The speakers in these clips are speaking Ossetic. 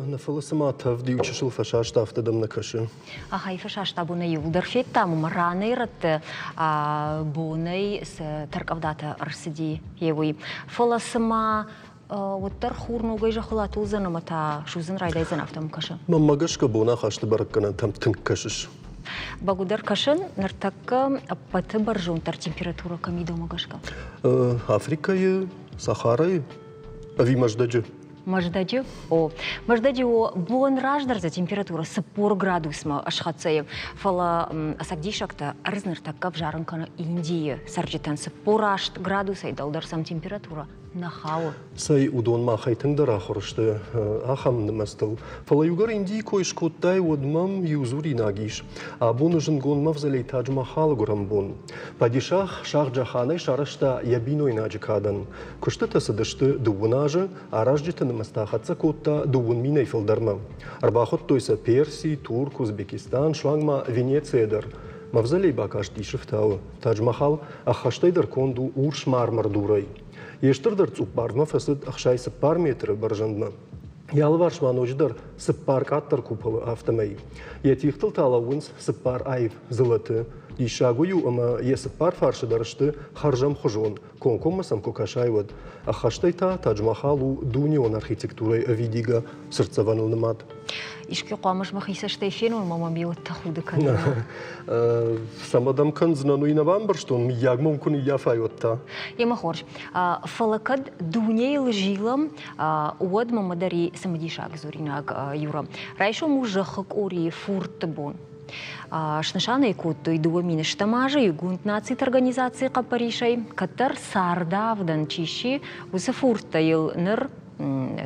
Нӕ фӕлӕ цыма тӕвд иу чысыл фӕсаст, афтӕ дӕм нӕ кӕсы? Ахӕй фӕсаст абонӕй иууылдӕр федтам, ӕмӕ ранӕй-рӕтты бонӕй цы тӕрккъӕвдатӕ ӕрцыди, уый. Фӕлӕ цыма уӕддӕр хур ногӕй зӕххыл атулдзӕн ӕмӕ та судзын райдайдзӕн, афтӕ мӕм кӕсы. Мӕнмӕ гӕсгӕ бонахасты бӕрӕггӕнӕнтӕм тынг кӕсыс. Бӕгуыдӕр кӕсын, ныртӕккӕ ӕппӕты бӕрзонддӕр температурӕ кӕм и дӕумӕ гӕсгӕ? Африкӕйы, Сахарайы ӕви Мӕздӕджы? Мӕздӕджы? О, Мӕздӕджы о, бон раздӕр дзы температурӕ 40 градусмӕ схӕццӕ и. Фӕлӕ ӕцӕг диссӕгтӕ ӕрдз ныртӕккӕ ӕвзарын кӕны Индийы цӕрджытӕн 48 градусӕй дӕлдӕр сӕм температурӕ нӕ хауы. Цӕй, уыдон махӕй тынгдӕр ахуыр сты ахӕм нымӕцтыл. Фӕлӕ иугӕр Индийы кой скодтай, уӕд мӕм иу дзуринаг ис. Абоны зындгонд мавзолей Тадж-Махалы гуырӕн бон. Падишах Шах-Джаханӕй сарӕзта йӕ бинойнаджы кадӕн. Куыстытӕ цыдысты дыууын азы, аразджыты нымӕц та хӕццӕ кодта дыууын минӕй фылдӕрмӕ. Ӕрбахуыдтой сӕ Перси, Турк, Узбекистан, суанг ма Венецийӕ дӕр. Мавзолей бакаст дисы фтауы. Тадж-Махал ӕххӕстӕй дӕр конд у урс мармӕр дурӕй. Йе стырдӕр цъупп арвмӕ фӕцыд 64 метры бӕрзӕндмӕ. Йӕ алыварс ма ноджыдӕр цыппар къаддӕр куполы, афтӕмӕй. Йӕ тигътыл та лӕууынц цыппар аив дзылыты. Диссаг уый у, ӕмӕ йӕ цыппар фарсы дӕр сты хӕрзӕмхуызон, комкоммӕ сӕм куы кӕсай, уӕд. Ӕххӕстӕй та Тадж-Махал у дунеон архитектурӕйы ӕвидигӕ цыртдзӕвӕныл нымад. Искуы хъуамӕ мӕхи цӕстӕй фенон, мӕ мӕм еуӕд тӕхуды кӕнын. Цӕмӕ дӕм кӕндзынӕн, уый нӕ бамбӕрстон, мыййаг мӕм куы ныййафай, уӕд та. Емӕ хорз. Фӕлӕ кӕд дунейыл зилӕм, уӕд мӕмӕ дӕр и цымыдисаг дзуринаг, Юра. Райсом у зӕххы къорийы фурдты бон. Снысан ӕй кодтой 2000 азы Иугонд Нациты Организацийы хъӕппӕрисӕй. Кӕддӕр цардавдӕн чи сси, уыцы фурдтӕ йыл ныр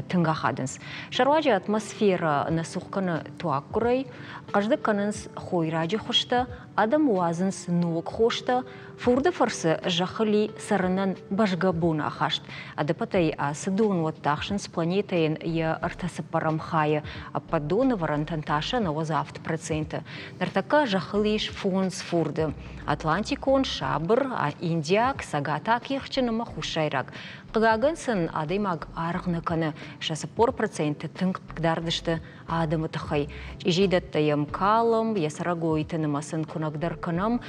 тынг ахадынц. Сӕ руаджы атмосферӕ нӕ цух кӕны туаггуырӕй, хъӕздыг кӕнынц хойраджы хуызтӕ, адӕм уадзынц ног хостӕ, фурды фӕрцы зӕххыл и цӕрынӕн бӕзгӕ бонахаст. Ӕдӕппӕтӕй ацы донуӕттӕ ахсынц планетӕйӕн йӕ ӕртӕ цыппӕрӕм хайы, ӕппӕт донӕвӕрӕнтӕн та сӕ 97%. Ныртӕккӕ зӕххыл ис фондз фурды: Атлантикон, Сабыр, Индиаг, Цӕгатаг ихджын ӕмӕ Хуссайраг. Хъыгагӕн сын адӕймаг аргъ нӕ кӕны, сӕ 40% тынг хъыгдард сты адӕмы тыххӕй. Чъизидӕттӕ йӕм калӕм, йӕ цӕрӕгойты нымӕц ын куынӕгдӕр кӕнӕм.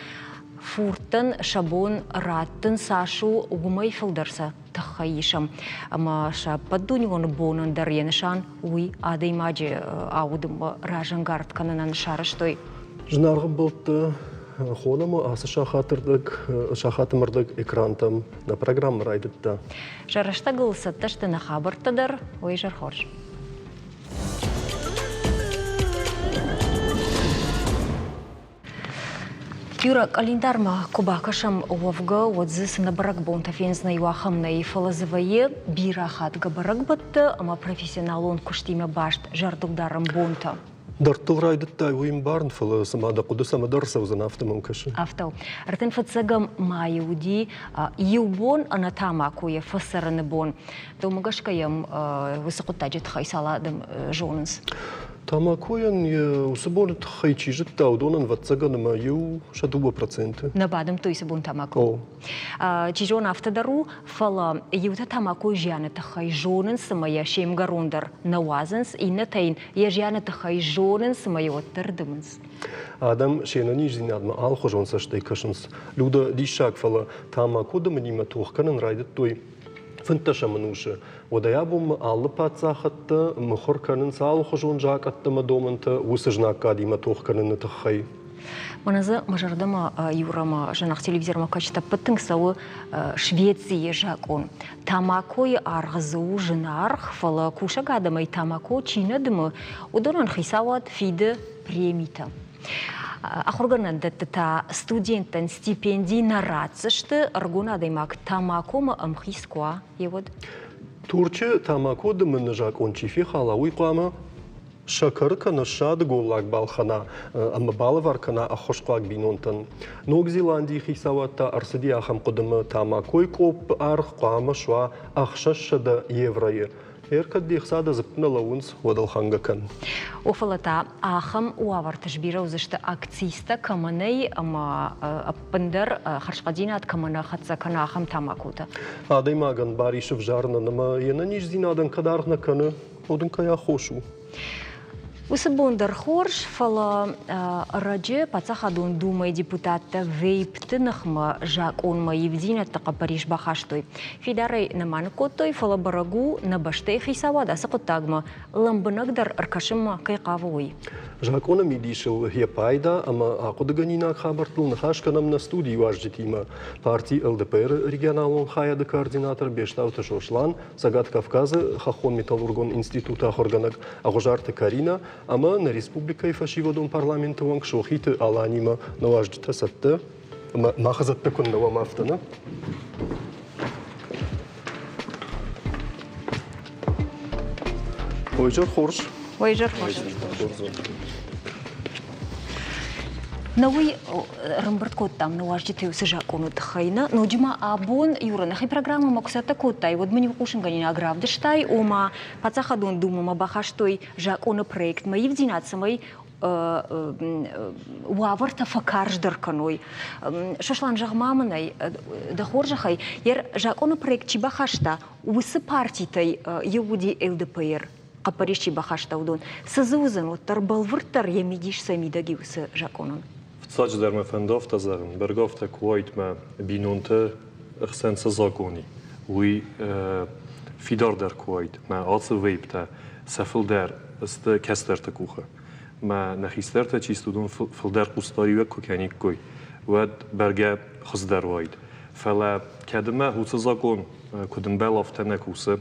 Фурдтӕн сӕ бон раттын цас у, уымӕй фылдӕр сӕ тыххӕй исӕм. Ӕмӕ сӕ ӕппӕтдунеон бонӕн дӕр йӕ нысан уый адӕймаджы аудынмӕ разӕнгард кӕнынӕн сарӕзтой. Зынаргъ ӕмбӕлттӕ, хонӕм ацы сахатырдӕг, сахаты мӕрдӕг экрантӕм нӕ программӕ райдыдта. Сӕ рӕстӕгыл цӕттӕ сты нӕ хабӕрттӕ дӕр, уый изӕр хорз. Юра, къӕлиндармӕ куы бакӕсӕм, уӕвгӕ, уӕд дзы цы нӕ бӕрӕгбонтӕ фендзынӕ, иу ахӕм нӕй, фӕлӕ дзы вӕййы бирӕ хатгӕ бӕрӕгбӕттӕ ӕмӕ профессионалон куыстимӕ баст зӕрдылдарӕн бонтӕ. Дӕрдтыл райдыдтай, уый ӕмбарын, фӕлӕ цыма дӕ хъуыды цӕмӕдӕр ӕрцӕудзӕн, афтӕ мӕм кӕсы. Афтӕ у. 35 майы уыди иу бон ӕнӕ тамакойӕ фӕцӕрыны бон. Дӕумӕ гӕсгӕ йӕм уыцы хъуыддаджы тыххӕй цал адӕм зонынц? Тамакойӕн йӕ уыцы боны тыххӕй чи зыдта, уыдонӕн, ӕвӕццӕгӕн, ӕмӕ иу сӕ 2%. Нӕ бадымдтой уыцы бон тамако? О. Чи зоны, афтӕ дӕр у, фӕлӕ иутӕ тамакойы зианы тыххӕй зонынц ӕмӕ йӕ се мгӕрон дӕр нӕ уадзынц, иннӕтӕ йын йӕ зианы тыххӕй зонынц ӕмӕ йӕ уӕддӕр дымынц. Адӕм се нӕниздзинадмӕ алыхуызон цӕстӕй кӕсынц. Людӕ, диссаг, фӕлӕ тамако дымынимӕ тох кӕнын райдыдтой фынддӕсӕм ӕнусы. Уӕдӕй абонмӕ алы паддзахӕдтӕ мыхуыр кӕнынц алыхуызон закъӕттӕ ӕмӕ домӕнтӕ уыцы знаггадимӕ тох кӕныны тыххӕй. Мӕнӕ дзы мӕ зӕрдӕмӕ Юрамӕ зынаргъ телевизормӕ кӕсджытӕ ӕппӕт тынг цӕуы Швецийы закъон. Тамакойы аргъ дзы у зынаргъ, фӕлӕ кусӕг адӕмӕй тамако чи нӕ дымы, уыдонӕн хицауад фиды премитӕ. Ахуыргӕнӕндӕтты та студенттӕн стипенди нӕ ратдзысты, ӕрыгон адӕймаг тамакомӕ ӕмхиц куы уа, уӕд. Турчы тамако дымыны закъон чи фехала, уый хъуамӕ сӕкӕры кӕнӕ ссады голлаг балхӕна ӕмӕ балӕвар кӕна ӕххуысхъуаг бинонтӕн. Ног Зеландийы хицауад та ӕрцыди ахӕм хъуыдымӕ, тамакойы къоппы аргъ хъуамӕ суа 600 евройы. Ӕркӕд де хца дӕ дзыппы нӕ лӕууынц, уӕд ӕлхӕнгӕ кӕн. О, фӕлӕ та ахӕм уавӕрты сбирӕ уыдзысты акцизтӕ кӕмӕ нӕй ӕмӕ ӕппындӕр хӕрзхъӕддзинад кӕмӕ нӕ хӕццӕ кӕны, ахӕм тамакотӕ. Адӕймагӕн бар ис ӕвзарынӕн ӕмӕ йе нӕниздзинадӕн кӕд аргъ нӕ кӕны. уӕд ын кӕй аххос у? Уыцы бон дӕр хорз, фӕлӕ ӕрӕджы Паддзахадон Думӕйы депутаттӕ вейпты ныхмӕ закъонмӕ ивддзинӕдты хъӕппӕрис бахастой. Фидарӕй нӕма ныккодтой, фӕлӕ бӕрӕг у, нӕ бӕстӕйы хицауад ацы хъуыддагмӕ лӕмбынӕгдӕр ӕркӕсынмӕ кӕй хъавы, уый. Закъоны мидисыл йӕ пайда ӕмӕ ахъуыдыгӕнинаг хабӕрттыл ныхас кӕнӕм нӕ студийы уазджытимӕ. Парти ЛДПР-ы регионалон хайады координатор Бестауты Сослан, Цӕгат Кавказы хӕххон-металлургон институты ахуыргӕнӕг Ӕгъуызарты Каринӕ ӕмӕ нӕ республикӕйы фӕсивӕдон парламенты уӕнг Сохиты Аланимӕ нӕ уазджытӕ цӕттӕ ӕмӕ мах цӕттӕ куыннӕ уӕм, афтӕ нӕ? Ой, изӕр хорз. Ой, изӕр хорз. Нӕ уый ӕрӕмбырд кодтам нӕ уазджыты уыцы закъоны тыххӕй. Нӕ ноджы ма абон, Юра, нӕхи программӕмӕ куы цӕттӕ кодтай, уӕд мын иу хъусынгӕнинаг равдыстай, ома Паддзахадон Думӕмӕ бахастой закъоны проектмӕ ивдзинад, цӕмӕй уавӕртӕ фӕкарздӕр кӕной. Сослан, зӕгъ-ма мын ӕй, дӕ хорзӕхӕй, йӕ закъоны проект чи бахаста, уыцы партитӕй иу уыди ЛДПР. Хъӕппӕрис чи бахаста, уыдон. Цы дзы уыдзӕн, уӕддӕр бӕлвырддӕр йӕ мидис сӕ мидӕг и уыцы закъонӕн? Фыццаджыдӕр мӕ фӕнды афтӕ зӕгъын, бӕргӕ афтӕ куы уаид мӕ бинонты хсӕн цы закъон и, уый фидардӕр куы уаид, мӕ ацы вейптӕ сӕ фылдӕр сты кӕстӕрты къухы. Мӕ нӕ хистӕртӕ чи сты, уыдон фылдӕр хъусдариуӕг куы кӕниккой, уӕд бӕргӕ хуыздӕр уаид. Фӕлӕ кӕд ӕмӕ уыцы закъон куыд ӕмбӕлы, афтӕ нӕ кусы,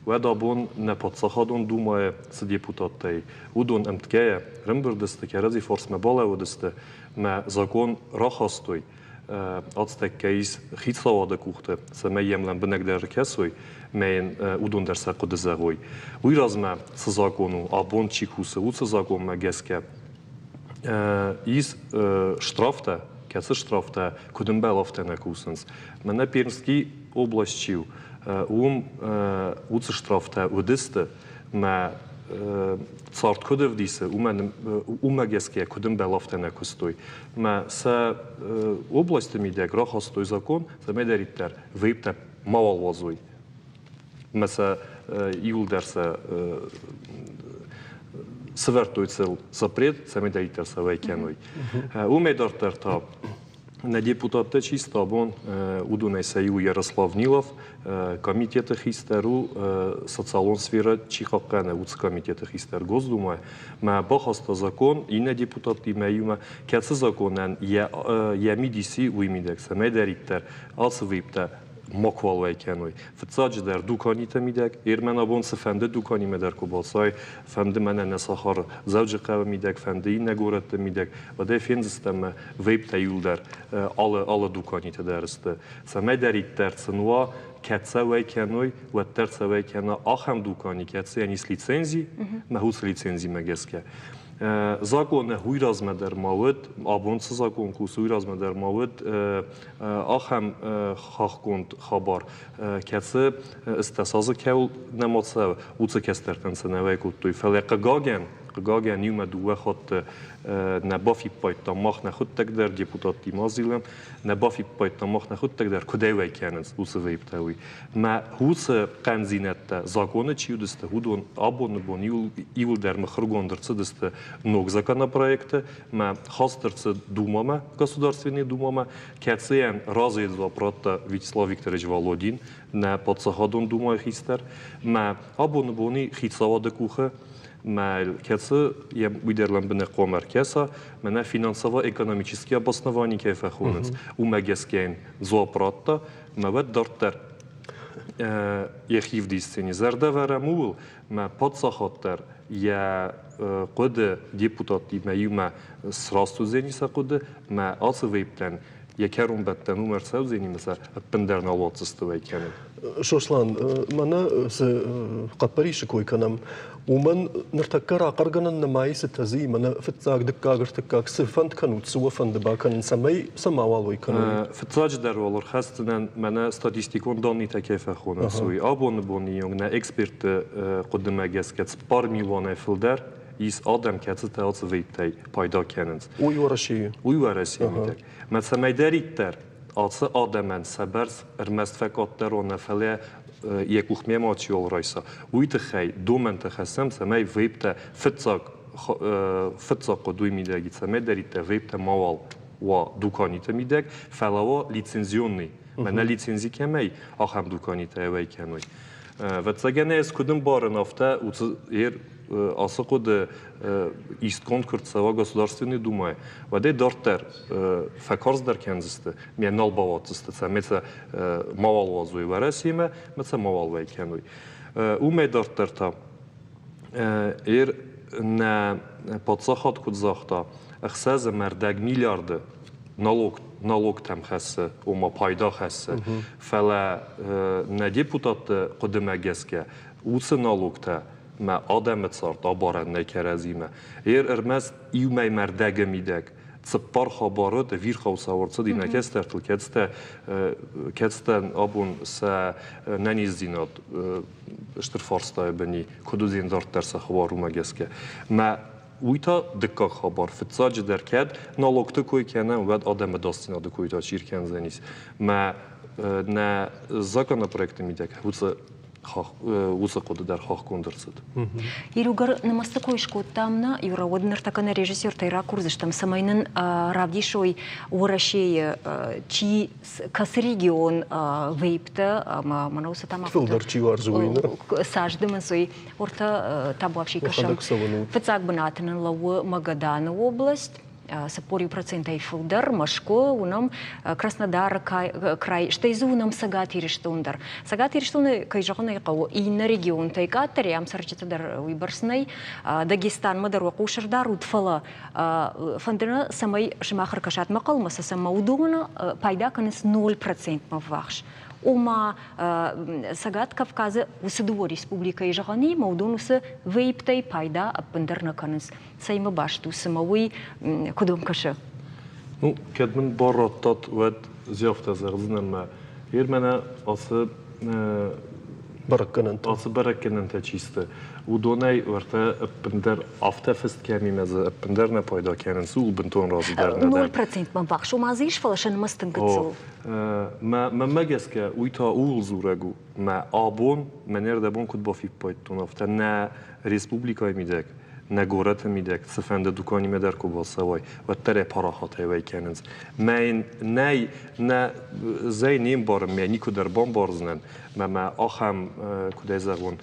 уӕд абон нӕ Паддзахадон Думӕйы цы депутаттӕ и, уыдон ӕмтгӕйӕ рымбырд сты, кӕрӕдзи фарсмӕ балӕууыдысты мӕ закъон рахастой, ацтӕккӕ ис хицауады къухты, цӕмӕй йӕм лӕмбынӕгдӕр ӕркӕсой мӕ йын уыдон дӕр сӕ хъуыды зӕгъой. Уый размӕ цы закъон у, абон чи кусы, уыцы закъонмӕ гӕсгӕ ис штрафтӕ, кӕцы штрафтӕ куыд ӕмбӕлы, афтӕ нӕ кусынц. Мӕнӕ Пермский область чи у, уым уыцы штрафтӕ уыдысты, мӕ цард куыд ӕвдисы, уымӕ гӕсгӕ куыд ӕмбӕлы, афтӕ нӕ куыстой. Мӕ сӕ областы мидӕг рахастой закон, цӕмӕйдӕриддӕр вейптӕ мауал уадзой. Мӕ сӕ иуылдӕр сӕ сывӕрдтой сыл запрет, цӕмӕйдӕриддӕр сӕ уӕй кӕной. Уымӕй дарддӕр та нӕ депутаттӕ чи сты абон, уыдонӕй сӕ иу Ярослав Нилов, комитеты хистӕр у, социалон сферӕ чи хъахъхъӕны, уыцы комитеты хистӕр Госдумӕ. Мӕ бахаста закон иннӕ депутаттимӕ иумӕ, кӕцы законӕн йӕ мидис и, уый мидӕг, цӕмӕйдӕриддӕр ацы вейптӕ макуал уӕй кӕной. Фыццаджыдӕр дуканитӕ мидӕг, Ермӕн абон цыфӕнды дуканимӕ дӕр куы бацай, фӕнды мӕнӕ нӕ сахар Дзӕуджыхъӕуы мидӕг, фӕнды иннӕ горӕтты мидӕг, уӕд ӕй фендзыстӕм ӕмӕ вейптӕ иуылдӕр алы, алы дуканиты дӕр сты. Цӕмӕйдӕриддӕр сын уа, кӕд сӕ уӕй кӕной, уӕддӕр сӕ уӕй кӕна ахӕм дукани, кӕцыйӕн ис лицензи, мӕ уыцы лицензимӕ гӕсгӕ. Закъоны уый размӕ дӕр ма уыд, абон цы закъон кусы, уый размӕ дӕр ма уыд ахӕм хахгонд хабар, кӕцы стӕсазы кӕуыл нӕма цӕуы, уыцы кӕстӕртӕн сӕ нӕ уӕй кодтой. Фӕлӕ хъыгагӕн, хъыгагӕн иумӕ дыууӕ хатты нӕ бафиппайдтам мах нӕхуыдтӕг дӕр, депутаттимӕ азилӕм, нӕ бафиппайдтам мах нӕхуыдтӕг дӕр, куыдӕй уӕй кӕнынц уыцы вейптӕ, уый. Мӕ уыцы хъӕндзинӕдтӕ законы чи уыдысты, уыдон абоны бон иуылдӕр мыхуыргонд ӕрцыдысты ног законопроекты, мӕ хаст ӕрцыд Думамӕ, Государственный Думамӕ, кӕцыйӕн разыйы дзуапп радта Вячеслав Викторович Володин, нӕ Паддзахадон Думӕйы хистӕр. Мӕ абоны бони хицауады къухы мӕ кӕцы йӕ уый дӕр лӕмбынӕг хъуамӕ ӕркӕса, мӕнӕ финансово-экономические обоснования кӕй фӕхонынц, уымӕ гӕсгӕ йын дзуапп радта, мӕ уӕд дарддӕр йӕхи вдисдзӕни. Зӕрдӕвӕрӕм ууыл, мӕ паддзахад дӕр йӕ хъуыды депутаттимӕ иумӕ сраст уыдзӕни сӕ хъуыды, мӕ ацы вейптӕн йӕ кӕронбӕттӕн уым ӕрцӕудзӕни мӕ сӕ ӕппындӕр нал уадздзысты уӕй кӕнын. Сослан, мӕнӕ цы хъӕппӕрисы кой кӕнӕм, уымӕн ныртӕккӕ рахъӕргӕнӕн нымайы цы тӕдзы, мӕнӕ фыццаг, дыккаг, ӕртыккаг, цы фӕнд кӕнут, цы уӕ фӕнды бакӕнын, цӕмӕй сӕ мауал уӕй кӕной? Фыццаджыдӕр уал ӕрхӕсдзынӕн мӕнӕ статистикон даннытӕ кӕй фӕхонынц, уый. Абоны боны онг нӕ экспертты хъуыдымӕ гӕсгӕ 4 милуанӕй фылдӕр ис адӕм, кӕцытӕ ацы вейптӕй пайда кӕнынц. Уый Уӕрӕсейы? Уый Уӕрӕсейы мидӕг. Мӕ цӕмӕйдӕриддӕр ацы адӕмӕн сӕ бӕрц ӕрмӕст фӕкъаддӕр нӕ, фӕлӕ йӕ къухмӕ мачиуал райса, уый тыххӕй домӕнтӕ хӕссӕм, цӕмӕй вейптӕ фыццаг фыццаг хъуыд уый мидӕг, цӕмӕйдӕриддӕр вейптӕ мауал уа дуканиты мидӕг, фӕлӕ уа лицензионный. Мӕнӕ лицензи кӕмӕй, ахӕм дуканитӕ уӕй кӕной. Ӕвӕццӕгӕн ӕз куыд ӕмбарын, афтӕ ацы хъуыды истгонд куы рцӕуа Государственный Думӕйы, уӕдӕй дарддӕр фӕкарздӕр кӕндзысты, ме нал бауадздзысты, цӕмӕй сӕ мауал уадзой Уӕрӕсемӕ, ӕмӕ сӕ мауал уӕй кӕной. Уымӕй дарддӕр та нӕ паддзахад куыд загъта, 6,5 миллиарды налог налогтӕм хӕссы, ома пайда хӕссы. Фӕлӕ нӕ депутатты хъуыдымӕ гӕсгӕ уыцы налогтӕ мӕ адӕмы цард абарӕн нӕй кӕрӕдзимӕ. Ер ӕрмӕст иу мӕймӕ рдӕгы мидӕг цыппар хабары ӕвирхъау цау ӕрцыди нӕ кӕстӕртыл, кӕцытӕ кӕцытӕн абон сӕ нӕниздзинад стыр фарстайы быни, куыд уыдзӕн дарддӕр сӕ хабар, уымӕ гӕсгӕ. Мӕ уый та дыккаг хабар. Фыццаджыдӕр кӕд налогты кой кӕнӕм, уӕд адӕмы ӕдасдзинады кой та чи ркӕндзӕнис. Мӕ нӕ законопроекты мидӕг уыцы уыцы хъуыды дӕр хахгонд ӕрцыд. Иругӕр нымӕцты кой скодтам нӕ, Юра, уӕд ныртӕккӕ нӕ режиссертӕй ракурдзыстӕм, цӕмӕй нын равдисой Уӕрӕсейы чи кӕцы регион вейптӕ ӕмӕ мӕнӕ уыцы тамакоты Фылдӕр чи уарзы, уый нӕ? Цас дымынц, уый уӕртӕ табуафси кӕсӕм. Фыццаг бынаты нын лӕууы Магаданы область, 41%-ӕй фылдӕр, Мӕскуы, уынӕм Краснодары край, стӕй дзы уынӕм Цӕгат Ирыстон дӕр. Цӕгат Ирыстоны, кӕй зӕгъын ӕй хъӕуы, иннӕ регионтӕй къаддӕр, ам цӕрджытӕ дӕр уыйбӕрц нӕй. Дагестанмӕ дӕр уӕ хъус ӕрдарут, фӕлӕ фӕнды нӕ, цӕмӕй сымах ӕркӕсат мӕхъӕлмӕ, сӕ цӕмӕ уыдоны пайда кӕнынц 0%-мӕ ввахс. Ома Цӕгат Кавказы уыцы дыууӕ республикӕйы зӕгъӕн и, ӕмӕ уыдон уыцы вейптӕй пайда ӕппындӕр нӕ кӕнынц. Цӕимӕ баст у, цымӕ уый куыд уӕм кӕсы? Ну, кӕд мын бар радтат, уӕд зиафтӕ зӕгъдзынӕн мӕ. Ер мӕнӕ ацы бӕрӕггӕнӕнтӕ. Ацы бӕрӕггӕнӕнтӕ чи сты, уыдонӕй уӕртӕ ӕппындӕр афтӕ фыст кӕмимӕ дзы ӕппындӕр нӕ пайда кӕнынц, ууыл бынтон разы дӕр нӕ дӕн. 0%-мӕ ввахс, ома дзы ис, фӕлӕ сӕ нымӕц тынг гыццыл. Мӕнмӕ гӕсгӕ, уый та ууыл дзурӕг у, мӕ абон, мӕ не рдӕбон куыд бафиппайдтон, афтӕ нӕ республикӕйы мидӕг, нӕ горӕты мидӕг цыфӕнды дуканимӕ дӕр куы бацӕуай, уӕддӕр ӕй парахатӕй уӕй кӕнынц. Мӕ йын нӕй, нӕ зӕй не мбарын, мӕ никуы дӕр бамбардзынӕн, мӕ мӕ ахӕм, куыд ӕй зӕгъон,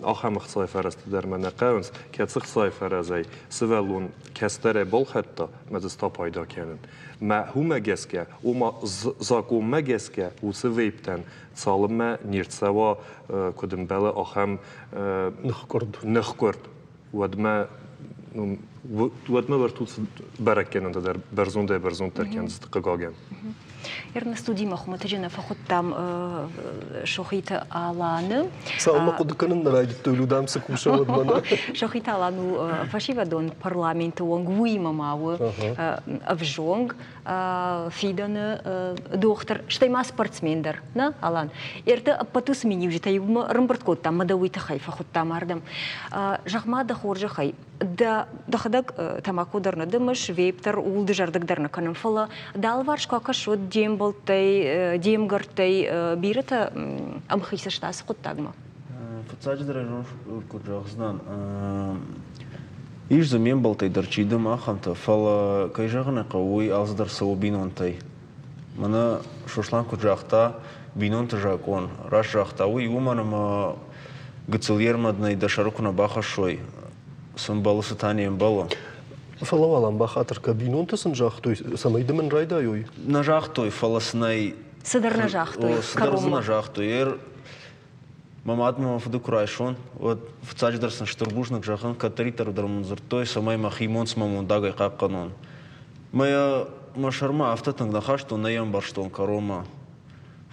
ахӕм ӕхцайы фӕрӕзтӕ дӕр мӕ нӕ хъӕуынц, кӕцы хцайы фӕрӕзӕй сывӕллон кӕстӕрӕй балхӕдта, мӕ дзы та пайда кӕнын. Мӕ уымӕ гӕсгӕ, ома закъонмӕ гӕсгӕ уыцы вейптӕн цалынмӕ не рцӕуа, куыд ӕмбӕлы, ахӕм ныхкъуырд, ныхкъуырд, уӕдмӕ уӕдмӕ вӕртут бӕрӕггӕнӕнтӕ дӕр бӕрзондӕй-бӕрзонддӕр кӕндзысты, хъыгагӕн. Ерны студимӕ хуымӕтӕджы нӕ фӕхуыдтам Сохиты Аланы. Цалынмӕ хъуыды кӕнын нӕ райдыдтой, Людам цы кусы, уӕдмӕ нӕ. Сохиты Алан у фӕсивӕдон парламенты уӕнг, уыимӕ ма у ӕвзонг фидӕны дохтыр, стӕй ма спортсмен дӕр, нӕ, Алан? Ӕртӕ ӕппӕт уыцы миниуджытӕ иумӕ ӕрӕмбырд кодтам, мӕ дӕ уый тыххӕй фӕхуыдтам ардӕм. Зӕгъ-ма дӕ хорзӕхӕй, дӕ дӕхӕдӕг тамако дӕр нӕ дымыс, вейп дӕр, ууыл дызӕрдыг дӕр нӕ кӕнӕм, фӕлӕ дӕ алыварс куы акӕс, уӕд де мбӕлттӕй, де мгӕрттӕй бирӕтӕ ӕмхиц сты ацы хъуыддагмӕ? Фыццаджыдӕр ӕз куыд зӕгъдзынӕн, ис дзы ме мбӕлттӕй дӕр чи дымы, ахӕмтӕ, фӕлӕ, кӕй зӕгъын ӕй хъӕуы, уый алцыдӕр цӕуы бинонтӕй. Мӕнӕ Сослан куыд загъта, бинонты закъон, раст загъта уый, уымӕн ӕмӕ гыццыл йе рмӕднӕй дӕ сӕры куы нӕ бахӕссой, цы мбӕлы, цы та не мбӕлы. Фӕлӕ уал ам бахатыр кӕ, бинонтӕ сын загътой, цӕмӕй дымын райдайой? Нӕ загътой, фӕлӕ сын ӕй... Цыдӕр нӕ загътой. Цыдӕр дзы нӕ загътой. Мӕ мад мӕ фыды куы райсон, уӕд фыццаджыдӕр сын стыр бузныг зӕгъын, кӕддӕриддӕр дӕр мын дзырдтой, цӕмӕй мӕхи монц мӕ мондагӕй хъахъхъӕнон. Мӕ мӕ сӕрмӕ афтӕ тынг нӕ хастон, нӕ йӕ ӕмбӕрстон кӕронмӕ.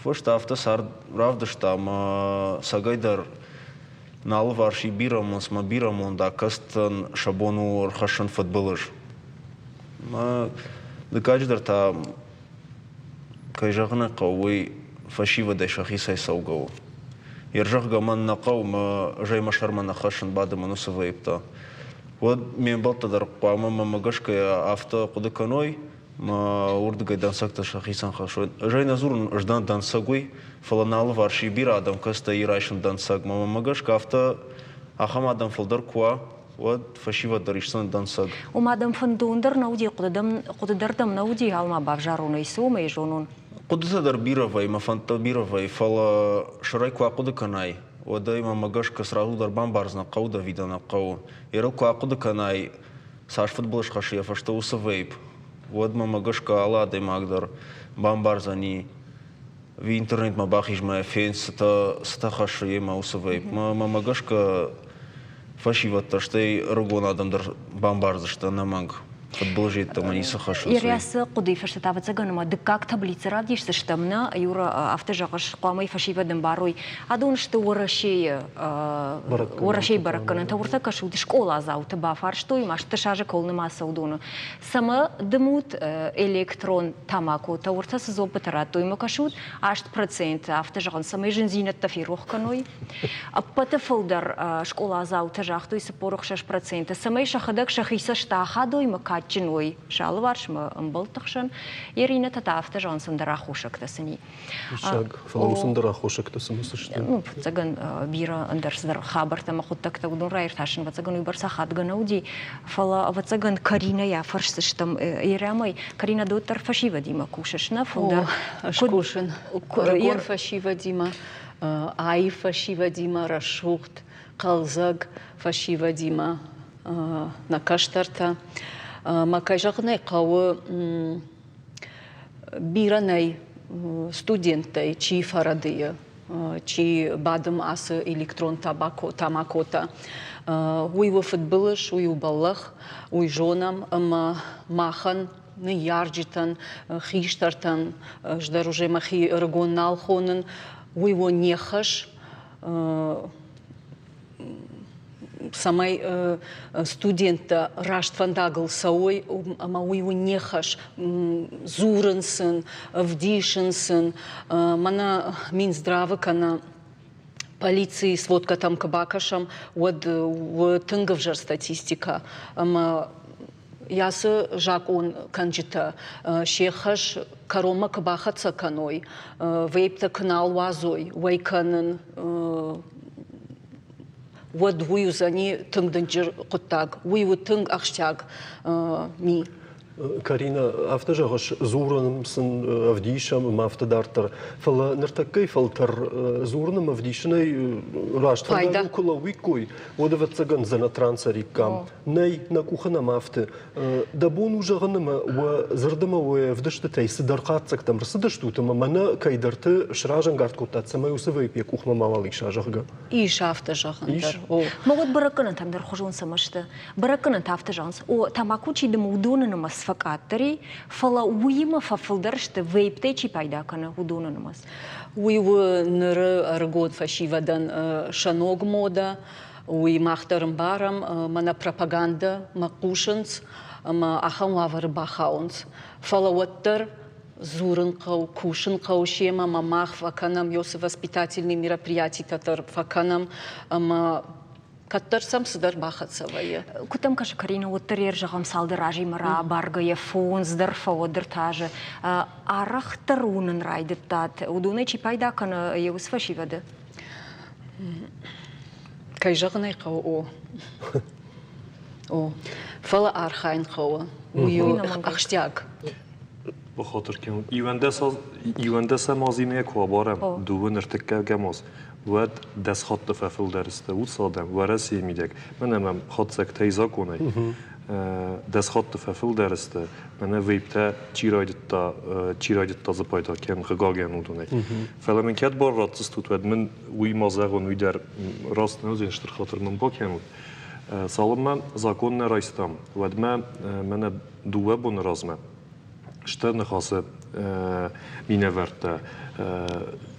Фӕстӕ афтӕ цард равдыста ӕмӕ цӕгӕйдӕр нӕ алыварс и бирӕ монц мӕ бирӕ мондаг, кӕцытӕн сӕ бон у ӕрхӕссын фыдбылыз. Мӕ дыккаджыдӕр та Кӕй зӕгъын ӕй хъӕуы, уый фӕсивӕдӕй сӕхицӕй цӕугӕ у. Йе рзӕгъгӕ мӕн нӕ хъӕуы, мӕ ӕз ӕй мӕ сӕрмӕ нӕ хӕссын, бады мын уыцы вейптӕ. Уӕд ме мбӕлттӕ дӕр хъуамӕ мӕнмӕ гӕсгӕ афтӕ хъуыды кӕной, Мӕ уырдыгӕй дӕнцӕгтӕ сӕхицӕн хӕссой. Ӕз ӕй нӕ дзурын, ӕз дӕн дӕнцӕг уый, фӕлӕ нӕ алыварс и бирӕ адӕм, кӕцытӕ и райсын дӕнцӕг. Мӕнмӕ гӕсгӕ афтӕ ахӕм адӕм фылдӕр куы уа, уӕд фӕсивӕд дӕр исдзӕн дӕнцӕг. Уым адӕм фӕндон дӕр нӕ уыди, хъуыды дӕр дӕм нӕ уыди, алма бавзарон ӕй, цы уымӕй зонон? Хъуыдытӕ дӕр бирӕ вӕййы, мӕ фӕндтӕ бирӕ вӕййы, фӕлӕ сӕрӕй куы ахъуыды кӕнай, уӕд ӕй мӕнмӕ гӕсгӕ сразу дӕр бамбардзынӕ, хъӕуы дӕ ӕви дӕ нӕ хъӕуы. Ерыл куы ахъуыды кӕнай, цас фыдбылыз хӕссы йӕ фӕстӕ уыцы вейп, уӕд мӕмӕ гӕсгӕ алы адӕймаг дӕр бамбардзӕни, ӕви интернетмӕ бахизмӕ фен, цытӕ, цытӕ хӕссы йемӕ уыцы вейп. Мӕмӕ гӕсгӕ фӕсивӕд дӕр, стӕй ӕрыгон адӕм дӕр бамбардзысты ӕнӕмӕнг. Фыдбылыз йеддӕмӕ ницы хӕссынц. Ирӕ цы хъуыдыйы фӕстӕ та, ӕвӕццӕгӕн, ӕмӕ дыккаг таблицӕ равдисдзыстӕм, нӕ, Юра, афтӕ зӕгъыс, хъуамӕ фӕсивӕд ӕмбарой. Адон сты Уӕрӕсейы Уӕрӕсейы бӕрӕггӕнӕнтӕ. Уыртӕ кӕсут, скъоладзауты бафарстой, ма стӕс азы кӕуыл нымӕцы уыдоны. Цӕмӕ дымут электрон тамакотӕ, уыртӕ цы дзуаппытӕ радтой, ма кӕсут, 8% афтӕ зӕгъын, цӕмӕй зындзинӕдтӕ ферох кӕной. Ӕппӕты фылдӕр скъоладзаутӕ загътой 46%, цӕмӕй сӕхӕдӕг сӕхи цӕст ахадой ӕмӕ кадджын уой сӕ алыварсмӕ ӕмбӕлтты хсӕн. Иринӕтӕ та афтӕ зӕгъынц, ӕндӕр аххосӕгтӕ сын и. Диссаг, фӕлӕ уыцы ӕндӕр аххосӕгтӕ цы сты? Ну, фыццагӕн бирӕ ӕндӕр цыдӕр хабӕрттӕ ӕмӕ хъуыддӕгтӕ уыдон раиртасын, ӕвӕццӕгӕн, уыйбӕрц ахадгӕ нӕ уыди. Фӕлӕ, ӕвӕццӕгӕн, Каринӕйӕ фӕрсдзыстӕм Ерӕмӕй. Каринӕ, ды уӕддӕр фӕсивӕдимӕ кусыс, нӕ? Фылдӕр. Ӕз кусын ӕрыгон фӕсивӕдимӕ, аив фӕсивӕдимӕ, рӕсугъд, хъӕлдзӕг фӕсивӕдимӕ, нӕ кӕстӕртӕ. Мӕ кӕй зӕгъын ӕй хъӕуы, бирӕ нӕй студенттӕй, чи фӕрӕдыйы, чи бадым ацы электрон тамакотӕ. Уый у фыдбылыз, уый у бӕллӕх, уый зонӕм ӕмӕ махӕн, ныййарджытӕн, хистӕртӕн, ӕз дӕр уже мӕхи ӕрыгон нал хонын, уый у не хӕс, цӕмӕй студенттӕ раст фӕндагыл цӕуой ӕмӕ уый у не хӕс дзурын сын, ӕвдисын сын. Мӕнӕ Минздравы кӕнӕ полицийы сводкӕтӕм куы бакӕсӕм, уӕд у тынг ӕвзӕр статистикӕ ӕмӕ ацы закъонкӕнджытӕ се хӕс кӕронмӕ куы бахӕццӕ кӕной, вейптӕ куы нал уадзой уӕй кӕнын, уӕд уый уыдзӕни тынг дынджыр хъуыддаг, уый у тынг ахсджиаг ми. Карина, афтӕ зӕгъыс, дзурын сын ӕвдисӕм ӕмӕ афтӕ дарддӕр. Фӕлӕ ныртӕккӕйы фӕлтӕр дзурын ӕмӕ ӕвдисынӕй раст фӕндагыл куы лӕууиккой, уӕд, ӕвӕццӕгӕн, дзӕнӕт ран цӕриккам. Нӕй, нӕ къухы нӕм афты. Дӕ бон у зӕгъын ӕмӕ уӕ дзырд ӕмӕ уӕ ӕвдыстытӕй цыдӕр хатдзӕгтӕм ӕрцыдыстут ӕмӕ мӕнӕ кӕйдӕрты сразӕнгард кодтат, цӕмӕй уыцы вейп йӕ къухмӕ мауал иса, зӕгъгӕ? Ис афтӕ зӕгъын дӕр. О. Мӕ уӕд бӕрӕггӕнӕнтӕм дӕр хуызон цӕмӕ сты? Бӕрӕггӕнӕнтӕ афтӕ зӕгъынц, о, тамако чи дымы, уыдоны нымӕц фӕкъаддӕр и, фӕлӕ уыимӕ фӕфылдӕр сты, вейптӕй чи пайда кӕны, уыдоны нымӕц. Уый у ныры ӕрыгон фӕсивӕдӕн сӕ ног модӕ. Уый мах дӕр ӕмбарӕм, мӕнӕ пропагандӕмӕ хъусынц ӕмӕ ахӕм уавӕры бахауынц. Фӕлӕ уӕддӕр дзурын хъӕуы, кусын хъӕуы семӕ ӕмӕ мах фӕкӕнӕм, ёсы воспитательные мероприятитӕ дӕр фӕкӕнӕм ӕмӕ кӕддӕр сӕм цыдӕр бахӕццӕ вӕййы. Куыд дӕм кӕсы, Карина, уӕддӕр йе рзӕгъӕм цалдӕр азимӕ рабаргӕйӕ фондз дӕр фӕуӕд ӕртӕ арӕхдӕр уынын райдыдтат, уыдонӕй чи пайда кӕны йӕ уыцы фӕсивӕды? Кӕй зӕгъын ӕй хъӕуы, о. О, фӕлӕ архайын хъӕуы. Уый у ахсджиаг. Бахатыр кӕнут. Иуӕндӕсӕм азимӕ куы абарӕм, дыууын ӕртыккӕгӕм аз, уӕд дӕс хатты фӕфылдӕр сты уыцы адӕм Уӕрӕсейы мидӕг. Мӕнӕ мӕм хатдзӕгтӕй законӕй. Дӕс хатты фӕфылдӕр сты, мӕнӕ вейптӕ чи райдыдта, чи райдыдта дзы пайда кӕнын, хъыгагӕн уыдонӕй. Фӕлӕ мын кӕд бар ратдзыстут, уӕд мын уый ма зӕгъон, уый дӕр раст нӕ уыдзӕн, стыр хатыр мын бакӕнут. Цалынмӕ закон нӕ райстам, уӕдмӕ мӕнӕ дыууӕ боны размӕ Стыр Ныхасы минӕвӕрттӕ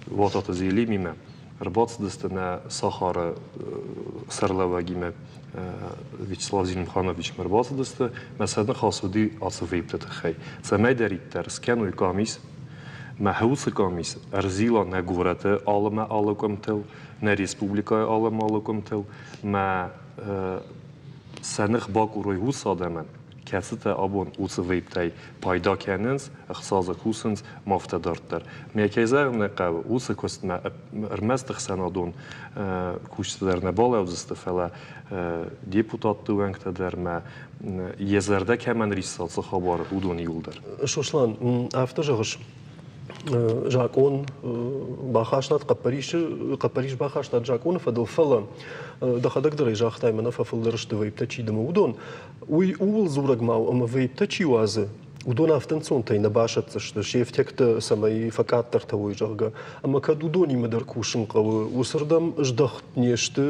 Уататы Зелимимӕ ӕрбацыдысты нӕ сахары сӕргълӕууӕгимӕ Вячеслав Зелимхановичмӕ ӕрбацыдысты мӕ сӕ ныхас уыди ацы вейпты тыххӕй, цӕмӕйдӕриддӕр скӕной къамис, мӕ уыцы къамис ӕрзила нӕ горӕты алы мӕ алы къуымтыл, нӕ республикӕйы алы мӕ алы къуымтыл, мӕ сӕ ных бакъурой уыцы адӕмӕн. кӕцытӕ абон уыцы вейптӕй пайда кӕнынц, ӕхца дзы кусынц, ма афтӕ дарддӕр. Мӕ кӕй зӕгъын нӕ хъӕуы, уыцы куыстмӕ ӕрмӕст ӕхсӕнадон кусджытӕ дӕр нӕ балӕудзысты, фӕлӕ депутатты уӕнгтӕ дӕр мӕ йӕ зӕрдӕ кӕмӕн рисса, цы хабар, уыдон иуылдӕр. Сослан, афтӕ зӕгъыс, закъон бахастат хъӕппӕрисы хъӕппӕрис бахастат закъоны фӕдыл, фӕлӕ дӕхӕдӕг дӕр ӕй загътай, мӕнӕ фӕфылдӕр сты вейптӕ чи дымы, уыдон. Уый ууыл дзурӕг ма у, ӕмӕ вейптӕ чи уадзы, уыдон афтӕ ӕнцонтӕй нӕ басӕтдзысты, се фтиӕгтӕ цӕмӕй фӕкъаддӕртӕ уой, зӕгъгӕ. Ӕмӕ кӕд уыдонимӕ дӕр кусын хъӕуы, уыцырдӕм здӕхт не сты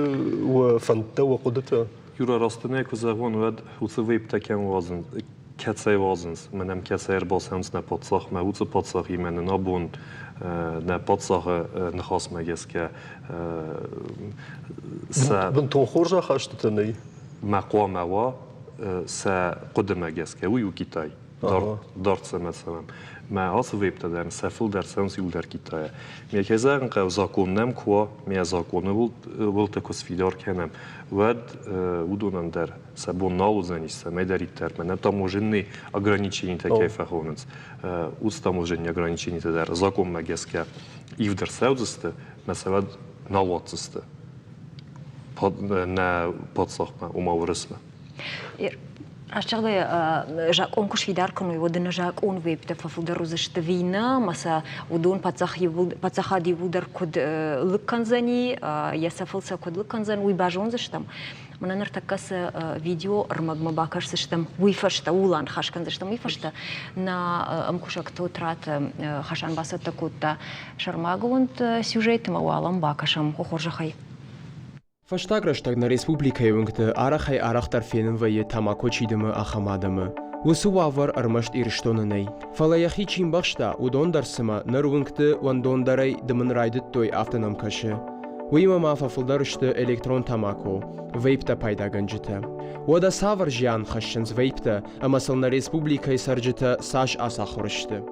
уӕ фӕндтӕ, уӕ хъуыдытӕ? Юра, растынӕй куы зӕгъон, уӕд уыцы вейптӕ кӕм уадзынц, кӕцӕй уадзынц, мӕнӕм кӕцӕй ӕрбацӕуынц нӕ паддзахмӕ, уыцы паддзахимӕ нын абон нӕ паддзахы ныхасмӕ гӕсгӕ сӕ Бынтон хорз ахастытӕ нӕй? Мӕ хъуамӕ уа сӕ хъуыдымӕ гӕсгӕ, уый у Китай. Дард цӕмӕ цӕуӕм. Мӕ ацы вейптӕ дӕр сӕ фылдӕр цӕуынц иуылдӕр Китайӕ. Ме кӕй зӕгъын хъӕуы, закон нӕм куы уа, ме законы уылты куы сфидар кӕнӕм, уӕд уыдонӕн дӕр сӕ бон нал уыдзӕнис, цӕмӕйдӕриддӕр мӕнӕ таможенный ограниченитӕ кӕй фӕхонынц, уыцы таможенный ограниченитӕ дӕр законмӕ гӕсгӕ ивд ӕрцӕудзысты, мӕ сӕ уӕд нал уадздзысты нӕ паддзахмӕ, ома Уырысмӕ. Раст зӕгъгӕйӕ, закъон куы сфидар кӕной, уӕд ӕнӕ закъон вейптӕ фӕфылдӕр уыдзысты ӕви нӕ, ӕмӕ сӕ уыдон паддзахад иууылдӕр куыд лыг кӕндзӕни, йӕ цӕфыл сӕ куыд лыг кӕндзӕн, уый базондзыстӕм. Мӕнӕ ныртӕккӕ цы видео-ӕрмӕгмӕ бакӕсдзыстӕм, уый фӕстӕ, ууыл аныхас кӕндзыстӕм, уый фӕстӕ нӕ ӕмкусӕг Тотраты Хасан бацӕттӕ кодта сӕрмагонд сюжет ӕмӕ уал ӕм бакӕсӕм хорзӕхӕй. Фӕстаг рӕстӕг нӕ республикӕйы уынгты арӕхӕй-арӕхдӕр фенын вӕййы тамако чи дымы, ахӕм адӕмы. Уыцы уавӕр ӕрмӕст Ирыстоны нӕй. Фӕлӕ йӕхи чи мбӕхста, уыдон дӕр цымӕ ныр уынгты уӕндондӕрӕй дымын райдыдтой, афтӕ нӕм кӕсы. Уыимӕ ма фӕфылдӕр сты электрон тамако, вейптӕ пайдагӕнджытӕ. Уӕдӕ цавӕр зиан хӕссынц вейптӕ ӕмӕ сыл нӕ республикӕйы цӕрджытӕ цас ацахуыр сты?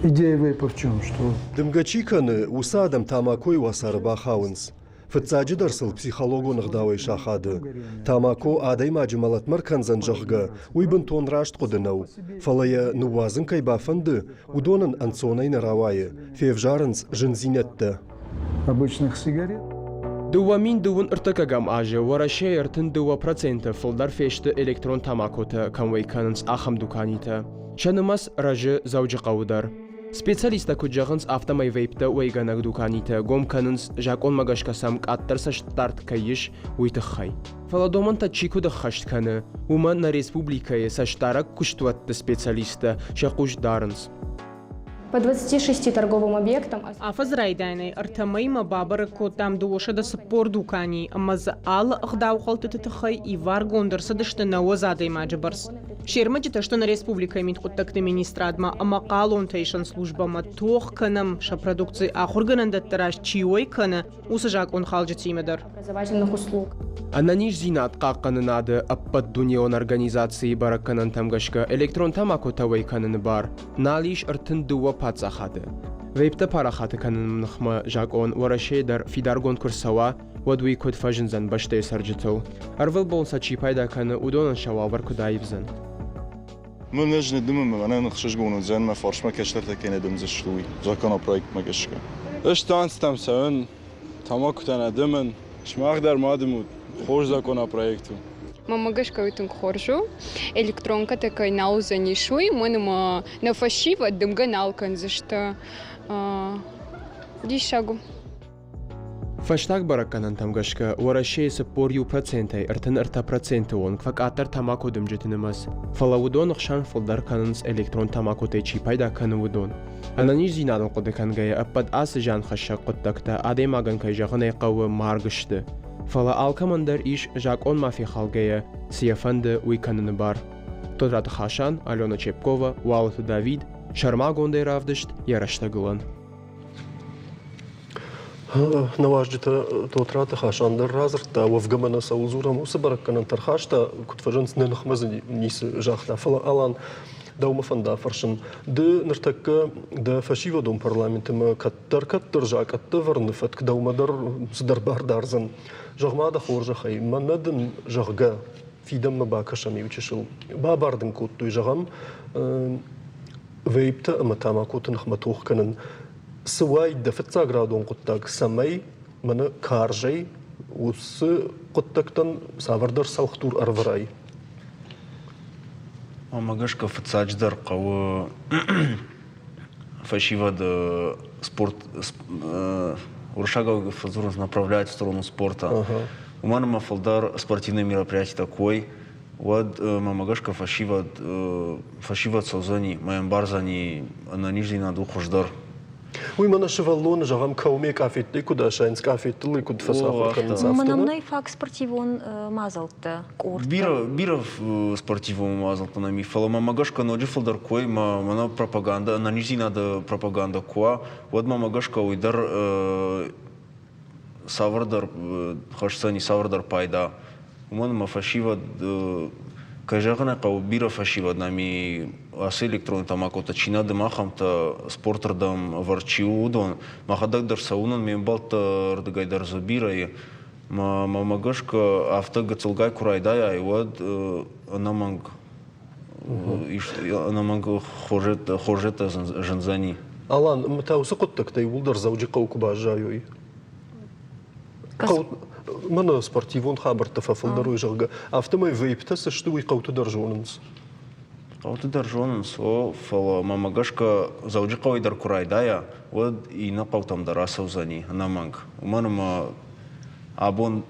Идея вейпа в чем? Что Дымгӕ чи кӕны, уыцы адӕм тамакойы уацары бахауынц. Фыццаджыдӕр сыл психологон ӕгъдауӕй сахады. Тамако адӕймаджы мӕлӕтмӕ ркӕндзӕн, зӕгъгӕ, уый бынтон раст хъуыды нӕу. Фӕлӕ йӕ ныууадзын кӕй бафӕнды, уыдонӕн ӕнцонӕй нӕ рауайы, февзарынц зындзинӕдтӕ. Обычных сигарет. 2000 ӕртыккӕгӕм азы Уӕрӕсейы 32% фылдӕр фесты электрон тамакотӕ кӕм уӕй кӕнынц, ахӕм дуканитӕ. Сӕ нымӕц рӕзы Дзӕуджыхъӕуы дӕр. Специалисттӕ куыд зӕгъынц, афтӕмӕй вейптӕ уӕйгӕнӕг дуканитӕ гом кӕнынц, закъонмӕ гӕсгӕ сӕм къаддӕр цӕстдард кӕй ис, уый тыххӕй. Фӕлӕ домӕнтӕ чи куыд ӕххӕст кӕны, уымӕ нӕ республикӕйы цӕстдарӕг куыстуӕтты специалисттӕ сӕ хъус дарынц. По 26 торговым объектам Афӕдзы райдайӕнӕй ӕртӕ мӕймӕ бабӕрӕг кодтам 240 дуканийы ӕмӕ дзы алы ӕгъдаухӕлдтыты тыххӕй иваргонд ӕрцыдысты 90 адӕймаджы бӕрц. Се рмӕджытӕ сты нӕ республикӕйы мидхъуыддӕгты министрадмӕ ӕмӕ хъалонтӕ исӕн службӕмӕ тох кӕнӕм, сӕ продукци ахуыргӕнӕндӕтты раз чи уӕй кӕны, уыцы закъонхалджытимӕ дӕр. образовательных услуг. Ӕнӕниздзинад хъахъхъӕнынады ӕппӕтдунеон организацийы бӕрӕггӕнӕнтӕм гӕсгӕ электрон тамакотӕ уӕй кӕныны бар нал ис 32 паддзахады. Вейптӕ парахаты кӕныны ныхмӕ закъон Уӕрӕсейы дӕр фидаргонд куы рцӕуа, уӕд уый куыд фӕзындзӕн бӕстӕйы цӕрджытыл? Ӕрвылбон сӕ чи пайда кӕны, уыдонӕн сӕ уавӕр куыд аивдзӕн? Мын ӕз нӕ дымын, мӕнӕн ӕхсызгон уыдзӕн, мӕ фарсмӕ кӕстӕртӕ кӕй нӕ дымдзысты, уый законопроектмӕ гӕсгӕ. Ӕз станцтӕм цӕуын, тамакутӕ нӕ дымын, сымах дӕр ма дымут, хорз законопроект у. Мӕнмӕ гӕсгӕ уый тынг хорз у. Электронкӕтӕ кӕй нал уыдзӕнис, уый, уымӕн ӕмӕ нӕ фӕсивӕд дымгӕ нал кӕндзысты. Диссаг у. Фӕстаг бӕрӕггӕнӕнтӕм гӕсгӕ, Уӕрӕсейы 41%-ӕй 33% онг фӕкъаддӕр тамакодымджыты нымӕц, фӕлӕ уыдон хсӕн фылдӕр кӕнынц электрон тамакотӕй чи пайда кӕны, уыдон. Ӕнӕниздзинадыл хъуыды кӕнгӕйӕ ӕппӕт ацы зианхӕссӕг хъуыддӕгтӕ адӕймагӕн кӕй зӕгъын ӕй хъӕуы марг сты. Фӕлӕ алкӕмӕн дӕр ис закъонмӕ фехалгӕйӕ, цы йӕ фӕнды, уый кӕныны бар. Тотраты Хасан, Алена Чепкова, Уалыты Давид, сӕрмагондӕй равдыст йӕ рӕстӕгылӕн. Нӕ уазджытӕ Тотраты Хасан дӕр радзырдта, уӕвгӕ мӕнӕ цӕуыл дзурӕм, уыцы бӕрӕггӕнӕнтӕ ӕрхаста, куыд фӕзынц, нӕ ныхмӕ дзы ницы загъта. Фӕлӕ, Алан, дӕумӕ фӕнда афӕрсын, ды ныртӕккӕ дӕ фӕсивӕдон парламенты ӕмӕ кӕддӕр-кӕддӕр закъӕттӕ ӕвӕрыны фӕтк дӕумӕ дӕр цыдӕр бар дардзӕн. Зӕгъ-ма дӕ хорзӕхӕй, мӕнӕ дын, зӕгъгӕ, Фидӕнмӕ бакӕсӕм иучысыл. Бабар дын кодтой, зӕгъӕм, вейптӕ ӕмӕ тамакоты ныхмӕ тох кӕнын. Цы уаид дӕ фыццаградон хъуыддаг, цӕмӕй мӕнӕ карзӕй уыцы хъуыддӕгтӕн цавӕрдӕр цӕлхдур ӕрӕвӕрай? Мӕнмӕ гӕсгӕ фыццаджыдӕр хъӕуы фӕсивӕды спорт уырыссагау фӕдзурынц направлять в сторону спорта. Уымӕн ӕмӕ фылдӕр спортивные мероприятитӕ куы уой, уӕд мӕнмӕ гӕсгӕ фӕсивӕд фӕсивӕд цӕудзӕни, мӕ ӕмбардзӕни ӕнӕниздзинад у хуыздӕр. Уый мӕнӕ сывӕллоны, зӕгъӕм, кӕуме къафеттӕй куыд асайынц, къафеттыл ӕй куыд фӕцахуыр кӕнынц, афтӕ. Мӕнӕн нӕй фаг спортивон мадзӕлттӕ, къордтӕ. Бирӕ, бирӕ спортивон мадзӕлттӕ нӕм и, фӕлӕ мӕмӕ гӕсгӕ ноджы фылдӕр кой, мӕнӕ пропагандӕ, ӕнӕниздзинады пропагандӕ куы уа, уӕд мӕмӕ гӕсгӕ уый дӕр цавӕрдӕр хӕсдзӕни цавӕрдӕр пайда. Уымӕн ӕмӕ фӕсивӕд, кӕй зӕгъын ӕй хъӕуы, бирӕ фӕсивӕд нӕм и ацы электронон тамакотӕ чи нӕ дымы, ахӕмтӕ спортырдӕм ӕвӕрд чи у, уыдон. Мӕхӕдӕг дӕр сӕ уынын, ме мбӕлтты рдыгӕй дӕр дзы бирӕ и. Мӕ гӕсгӕ, афтӕ гыццылгай куы райдайай, уӕд ӕнӕмӕнг ӕнӕмӕнг хорзӕттӕ зындзӕни. Алан, ӕмӕ та уыцы хъуыддӕгтӕ иууылдӕр Дзӕуджыхъӕуы куы баззайой? Мӕнӕ спортивон хабӕрттӕ фӕфылдӕр уой, зӕгъгӕ, афтӕмӕй вейптӕ цы сты, уый хъӕуты дӕр зонынц. Хъӕуты дӕр зонынц, о, фӕлӕ мӕмӕ гӕсгӕ Дзӕуджыхъӕуӕй дӕр куы райдайа, уӕд иннӕ хъӕутӕм дӕр ацӕудзӕни ӕнӕмӕнг. Уымӕн ӕмӕ абон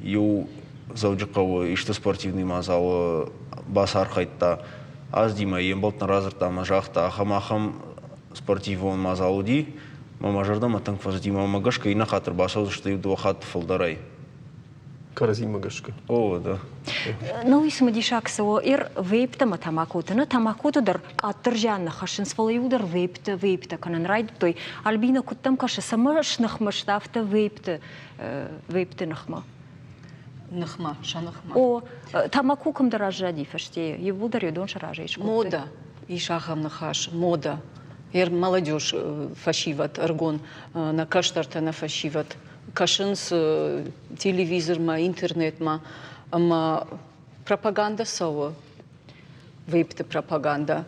иу Дзӕуджыхъӕуы исты спортивный мадзалы бацархайдта Аздимӕ, йе мбӕлттӕн радзырдта ӕмӕ загъта, ахӕм-ахӕм спортивон мадзал уыди, мӕ мӕ зӕрдӕмӕ тынг фӕцыди, мӕ гӕсгӕ иннӕ хатт ӕрбацӕудзысты иу-дыууӕ хатты фылдӕрӕй. Кӕрӕдзимӕ гӕсгӕ. О, да. Ну, и цымыдисаг цы у, ир вейптӕ ӕмӕ тамакоты. Нӕ тамакоты дӕр къаддӕр зиан нӕ хӕссынц, фӕлӕ иуылдӕр вейптӕ, вейптӕ кӕнын райдыдтой. Альбина, куыд дӕм кӕсы, цӕмӕ сныхмӕ сты афтӕ вейпты, вейпты ныхмӕ? Ныхмӕ, сӕ ныхмӕ. О, тамако кӕмдӕр аззади фӕстейы, иууылдӕр йӕ дон сӕ разӕй скодтой. Мода, ис ахӕм ныхас, мода. Ер молодежь фӕсивӕд, ӕрыгон нӕ кӕстӕртӕ, нӕ фӕсивӕд кӕсынц телевизормӕ, интернетмӕ ӕмӕ пропагандӕ цӕуы, вейпты пропагандӕ.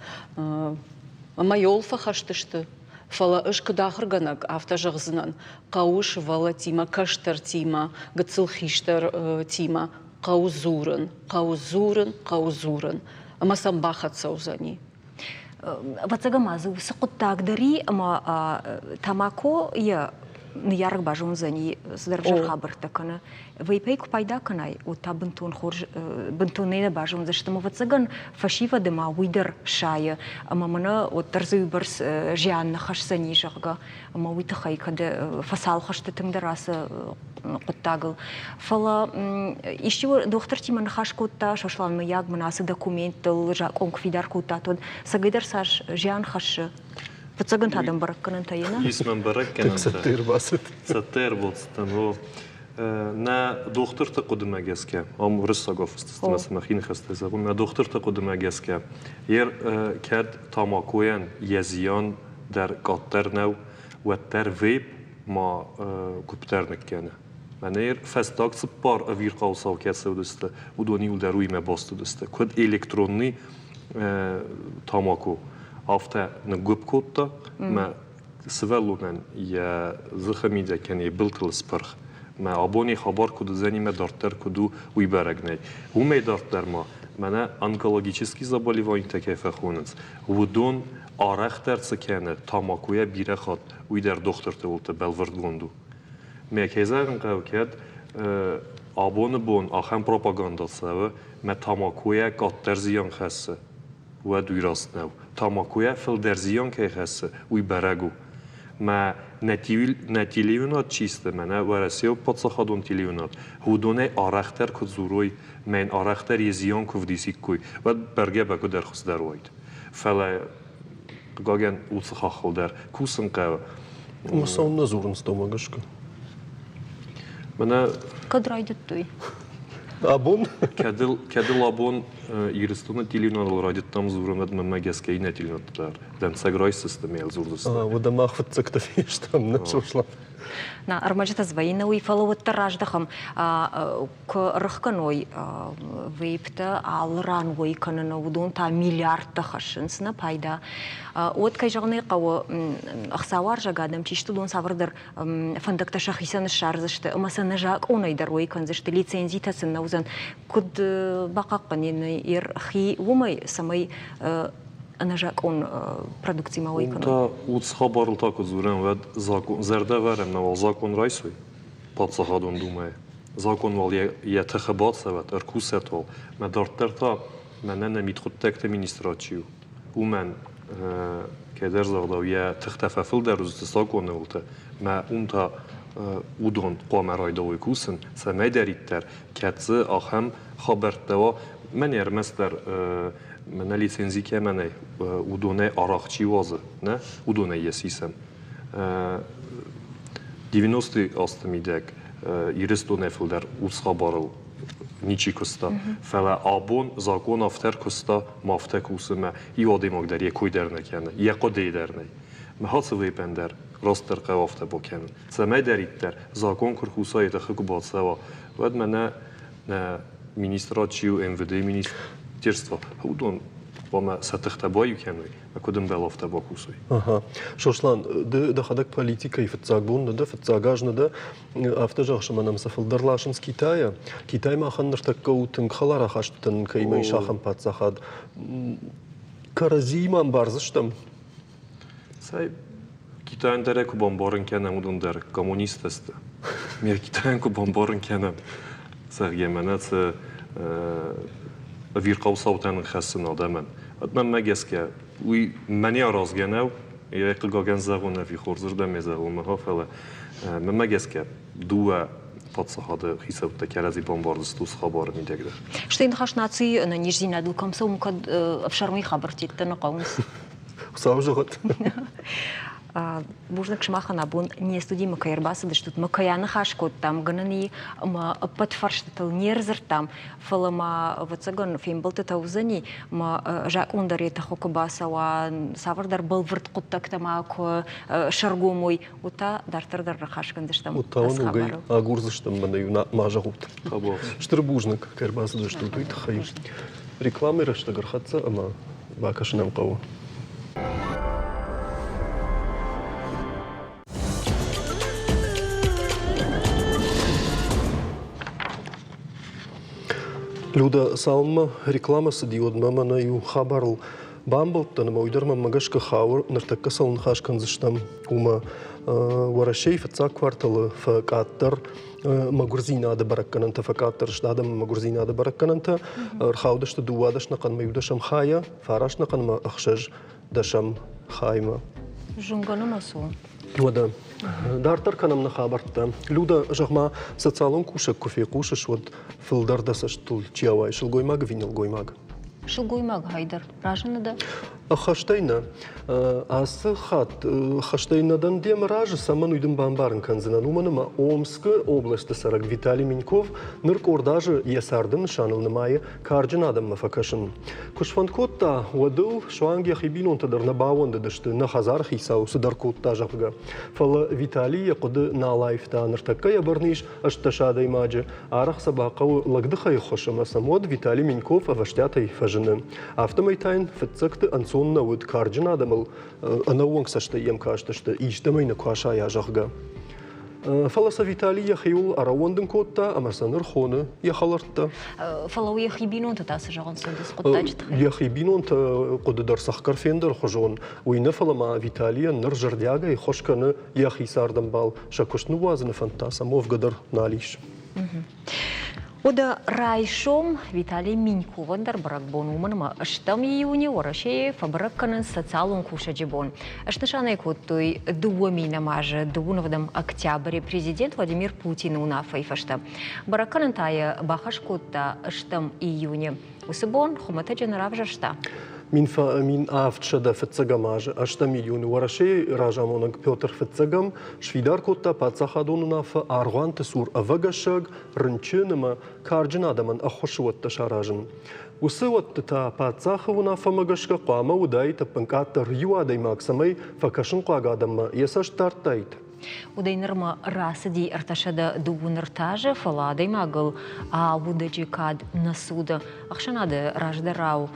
Ӕмӕ йол фӕхӕст сты. Фӕлӕ ӕз куыд ахуыргӕнӕг, афтӕ зӕгъдзынӕн, хъӕуы сывӕллӕттимӕ, кӕстӕртимӕ, гыццыл хистӕртимӕ хъӕуы дзурын, хъӕуы дзурын, хъӕуы дзурын. Ӕмӕ сӕм бахӕццӕ уыдзӕни. Ӕвӕццӕгӕн ма дзы уыцы хъуыддаг дӕр и, ӕмӕ тамако йӕ ныййарӕг базондзӕни, цыдӕр ӕвзӕр хабӕрттӕ кӕны. Вейпӕй куы пайда кӕнай, уӕд та бынтон хорз, бынтон нӕ базондзысты. Ӕмӕ ӕвӕццӕгӕн фӕсивӕды ма уый дӕр сайы, ӕмӕ мӕнӕ уӕддӕр дзы уыйбӕрц зиан нӕ хӕсдзӕни, зӕгъгӕ. Ӕмӕ уый тыххӕй кӕд фӕцалх сты тынгдӕр ацы хъуыддагыл. Фӕлӕ исчи дохтыртимӕ ныхас кодта, Сослан мыййаг мын ацы документтыл закъон куы фидар кодтат, уӕд цӕгӕйдӕр цас зиан хӕссы? Фыццагӕн та дӕм бӕрӕггӕнӕнтӕ и, нӕ? Ис мӕм бӕрӕггӕнӕнтӕ. Цӕттӕ ӕрбацыд. Цӕттӕ ӕрбацыдтӕн, о. Нӕ дохтырты хъуыдымӕ гӕсгӕ, ам уырыссаг офисты мӕхи ныхӕстӕ зӕгъон, нӕ дохтырты хъуыдымӕ гӕсгӕ, ер кӕд тамакойӕн йӕ зиан дӕр къаддӕр нӕу, уӕддӕр вейп ма гуыпдӕр ныккӕны. Мӕнӕ фӕстаг цыппар ӕвирхъау цау кӕцы уыдысты, уыдон иуылдӕр уыимӕ баст уыдысты. Куыд электронный тамако, афтӕ ныггуыпп кодта, мӕ сывӕллонӕн йӕ дзыхы мидӕг кӕнӕ йӕ былтыл спырх. Мӕ абони хабар куыд уыдзӕни, мӕ дарддӕр куыд у, уый бӕрӕг нӕй. Уымӕй дарддӕр ма мӕнӕ онкологический заболеванитӕ кӕй фӕхонынц, уыдон арӕхдӕр цы кӕны, тамакойӕ бирӕ хатт уый дӕр дохтырты уылты бӕлвырдгонд у. Мӕ кӕй зӕгъын хъӕуы, кӕд абоны бон ахӕм пропагандӕ цӕуы, мӕ тамакойӕ къаддӕр зиан хӕссы, уӕд уый раст нӕу. Тамакойӕ фылдӕр зиан кӕй хӕссы, уый бӕрӕг у. Мӕ нӕ телеуынад чи сты, мӕнӕ Уӕрӕсейы паддзахадон телеуынад, уыдонӕй арӕхдӕр куы дзурой, мӕн арӕхдӕр йӕ зиан куы вдисиккой, уӕд бӕргӕ бӕгуыдӕр хуыздӕр уаид. Фӕлӕ хъыгагӕн, уыцы хаххыл дӕр кусын хъӕуы. Цӕуылнӕ дзурынц дӕумӕ гӕсгӕ? Мӕнӕ Кӕд райдыдтой? Абон? Кӕдыл, кӕдыл абон Ирыстоны телеуынадыл райдыдтам дзурын, уӕд мӕнмӕ гӕсгӕ иннӕ телеуынадты дӕр дӕнцӕг райсдзысты ӕмӕ йыл дзурдзысты. Уӕдӕ мах фыццӕгтӕ фестӕм, нӕ Сослан? На, ӕрмӕджытӕ дзы вӕййы уый, фӕлӕ уӕддӕр раздӕхӕм, куы рыхгӕной вейптӕ алы ран уӕй кӕныны, уыдон та миллиардтӕ хӕссынц нӕ пайда. Уӕд, кӕй зӕгъын ӕй хъӕуы, ӕхцауарзӕг адӕм чи сты, уыдон цавӕрдӕр фӕндӕгтӕ сӕхицӕн ссардзысты ӕмӕ сӕ нӕ закъонӕй дӕр уӕй кӕндзысты, лицензитӕ сын нӕ уыдзӕн. Куыд бахъахъхъӕнин хи уымӕй, цӕмӕй ӕнӕзакъон продукцимӕ уӕй кӕной? Та уыцы хабарыл та куы дзурӕм, уӕд закъон зӕрдӕвӕрӕн нӕ уал закъон райсой Паддзахадон Думӕйы. Закъон уал йӕ тыхы бацӕуӕд, ӕркусӕт уал. Мӕ дарддӕр та мӕнӕ нӕ мидхъуыддӕгты министрад чи у, уымӕн кӕдӕр загъдау йӕ тыхтӕ фӕфылдӕр уыдзысты закъоны уылты, мӕ уым та уыдон хъуамӕ райдайой кусын, цӕмӕйдӕриддӕр кӕд дзы ахӕм хабӕрттӕ уа, мӕн ӕрмӕстдӕр мӕнӕ лицензи кӕмӕ нӕй, уыдонӕй арӕх чи уадзы, нӕ, уыдонӕй йӕ сисӕм. 90-ты азты мидӕг Ирыстонӕй фылдӕр урс хабарыл ничи куыста. Фӕлӕ абон закъон афтӕ куыста, ма афтӕ кусы мӕ иу адӕймаг дӕр йӕ кой дӕр нӕ кӕны, йӕ хъуыдыйы дӕр нӕй. Мӕ хацывейпӕн дӕр растдӕр хъӕуы афтӕ бакӕнын. Цӕмӕйдӕриддӕр закъон куы рхуса, йӕ тыхы куы бацӕуа, уӕд мӕнӕ нӕ министрад чи у, МВД-йы министерство, уыдон хъуамӕ сӕ тыхтӕ баиу кӕной, куыд ӕмбӕлы, афтӕ бакусой. Ага. Сослан, ды дӕхӕдӕг политикӕйы фыццаг бон нӕ дӕ, фыццаг аз нӕ дӕ, афтӕ зӕгъыс, ӕмӕ нӕм сӕ фылдӕр ласынц Китайӕ. Китай махӕн ныртӕккӕ у тынг хӕлар ахастытӕ нын кӕимӕ ис, ахӕм паддзахад. Кӕрӕдзиимӕ ӕмбардзыстӕм? Цӕй, Китайӕн дӕр ӕй куы бамбарын кӕнӕм, уыдон дӕр коммунисттӕ сты. Ме Китайӕн куы бамбарын кӕнӕм, зӕгъгӕ, мӕнӕ цы ӕвирхъау цаутӕ нын хӕссын адӕмӕн. Уӕд мӕнмӕ гӕсгӕ, уый мӕне аразгӕ нӕу, йӕ хъыгагӕн зӕгъон ӕви хорзырдӕм ӕй зӕгъон, мӕ фӕлӕ мӕнмӕ гӕсгӕ дыууӕ паддзахады хицӕуттӕ кӕрӕдзи бамбардзысты уыцы хабары мидӕг дӕр. Стӕй ныхас нацийы ӕнӕниздзинадыл кӕм цӕуы, кӕд ӕфсӕрмыйы хабӕрттӕ нӕ хъӕуынц. Хуыцау зӕгъӕд. Бузныг сымахӕн абон не студимӕ кӕй ӕрбацыдыстут, мӕ кӕй аныхас кодтам, гӕнӕн и ӕмӕ ӕппӕт фарстытыл не рдзырдтам, фӕлӕ ма, ӕвӕццӕгӕн, фембӕлдтытӕ уыдзӕни, ӕмӕ закъон дӕр йӕ тыхы куы бацӕуа, цавӕрдӕр бӕлвырд хъуыддӕгтӕ ма куы сӕргом уой, уӕд та дарддӕр дӕр ныхас кӕндзыстӕм. Уӕд та уын ногӕй агурдзыстӕм, мӕнӕ-иу ма зӕгъут. Стыр бузныг, кӕй ӕрбацыдыстут, уый тыххӕй. Рекламӕйы рӕстӕг ӕрхӕццӕ ӕмӕ бакӕсын ӕм хъӕуы. Люда, цалынмӕ рекламӕ цыди, уӕдмӕ мӕнӕ иу хабарыл бамбӕлдтӕн ӕмӕ уый дӕр мӕнмӕ гӕсгӕ хауы, ныртӕккӕ цӕуыл ныхас кӕндзыстӕм, уымӕ. Уӕрӕсейы фыццаг кварталы фӕкъаддӕр мӕгуырдзинады бӕрӕггӕнӕнтӕ фӕкъаддӕр сты адӕмы мӕгуырдзинады бӕрӕггӕнӕнтӕ, ӕрхаудысты 12 нӕхъӕнмӕ иу хайӕ, фараст нӕхъӕнмӕ ӕхсӕз дӕсӕм хаймӕ. Зынгӕ нымӕц у. Уӕдӕ, дарддӕр кӕнӕм нӕ хабӕрттӕ. Люда, зӕгъ-ма, социалон кусӕг куы фехъусыс, уӕд фылдӕр дӕ цӕстыл чи ауайы, сылгоймаг ӕви нӕлгоймаг? Сылгоймаг хайдӕр. Разы нӕ дӕ? Ӕххӕстӕй нӕ. Ацы хатт хӕстӕй нӕ дӕн демӕ разы, цӕмӕн уый дын бамбарын кӕндзынӕн, уымӕн ӕмӕ Омскы областы цӕрӕг Виталий Миньков ныр къорд азы йӕ царды нысаныл нымайы карджын адӕммӕ фӕкӕсын. Куы сфӕнд кодта, уӕд ыл суанг йӕхи бинонтӕ дӕр нӕ баууӕндыдысты, нӕ хӕдзары хицау цыдӕр кодта, зӕгъгӕ. Фӕлӕ Виталий йӕ хъуыды нал аивта, ныртӕккӕ йӕ бӕрны ис 18 адӕймаджы, арӕх сӕ бахъӕуы лӕгдыхӕй ӕххуыс ӕмӕ сӕм уӕд Виталий Миньков ӕвӕстиатӕй фӕзыны. Афтӕмӕй та йын фыццӕгты ӕнцон нӕ уыд карджын адӕмыл ӕнӕууӕнк цӕстӕй йӕм кастысты, истӕмӕй нӕ куы асайа, зӕгъгӕ. Фӕлӕ сӕ Виталий йӕхиуыл ӕрӕууӕндын кодта ӕмӕ сӕ ныр хоны йӕ хӕлӕрттӕ. Фӕлӕ йӕхи бинонтӕ та цы зӕгъынц уыцы хъуыддаджы тыххӕй? Йӕхи бинонтӕ хъуыды дӕр цӕхгӕр фендӕрхуызон. Уый нӕ, фӕлӕ ма Виталийӕн ныр зӕрдиагӕй ххуыс кӕны йӕхи цардӕмбал. Сӕ куыст ныууадзыны фӕнд та сӕм уӕвгӕ дӕр нал ис. Уӕдӕ райсом Виталий Миньковӕн дӕр бӕрӕгбон, уымӕн ӕмӕ стӕм июны Уӕрӕсейы фӕбӕрӕг кӕнынц социалон кусӕджы бон. Снысан ӕй кодтой 2 000 азы 29 октябры президент Владимир Путины уынаффӕйы фӕстӕ. Бӕрӕг кӕнын та йӕ бахӕс кодта стӕм июны. Уыцы бон хуымӕтӕджы нӕ равзӕрста. 1700 фыццӕгӕм азы ӕстӕм июны Уӕрӕсейы разамонӕг Петр Фыццӕгӕм сфидар кодта паддзахадон уынаффӕ аргъуанты цур ӕвӕгӕсӕг, рынчын ӕмӕ карджын адӕмӕн ӕххуысы уӕттӕ саразын. Уыцы уӕтты та паддзахы уынаффӕмӕ гӕсгӕ хъуамӕ уыдаид ӕппынкъаддӕр иу адӕймаг, цӕмӕй фӕкӕсынхъуаг адӕммӕ йӕ цӕст дардтаид. Уӕдӕй нырмӕ рацыди 323 азы, фӕлӕ адӕймагыл аудӕджы кад нӕ цуды. Ӕхсӕнады раздӕрау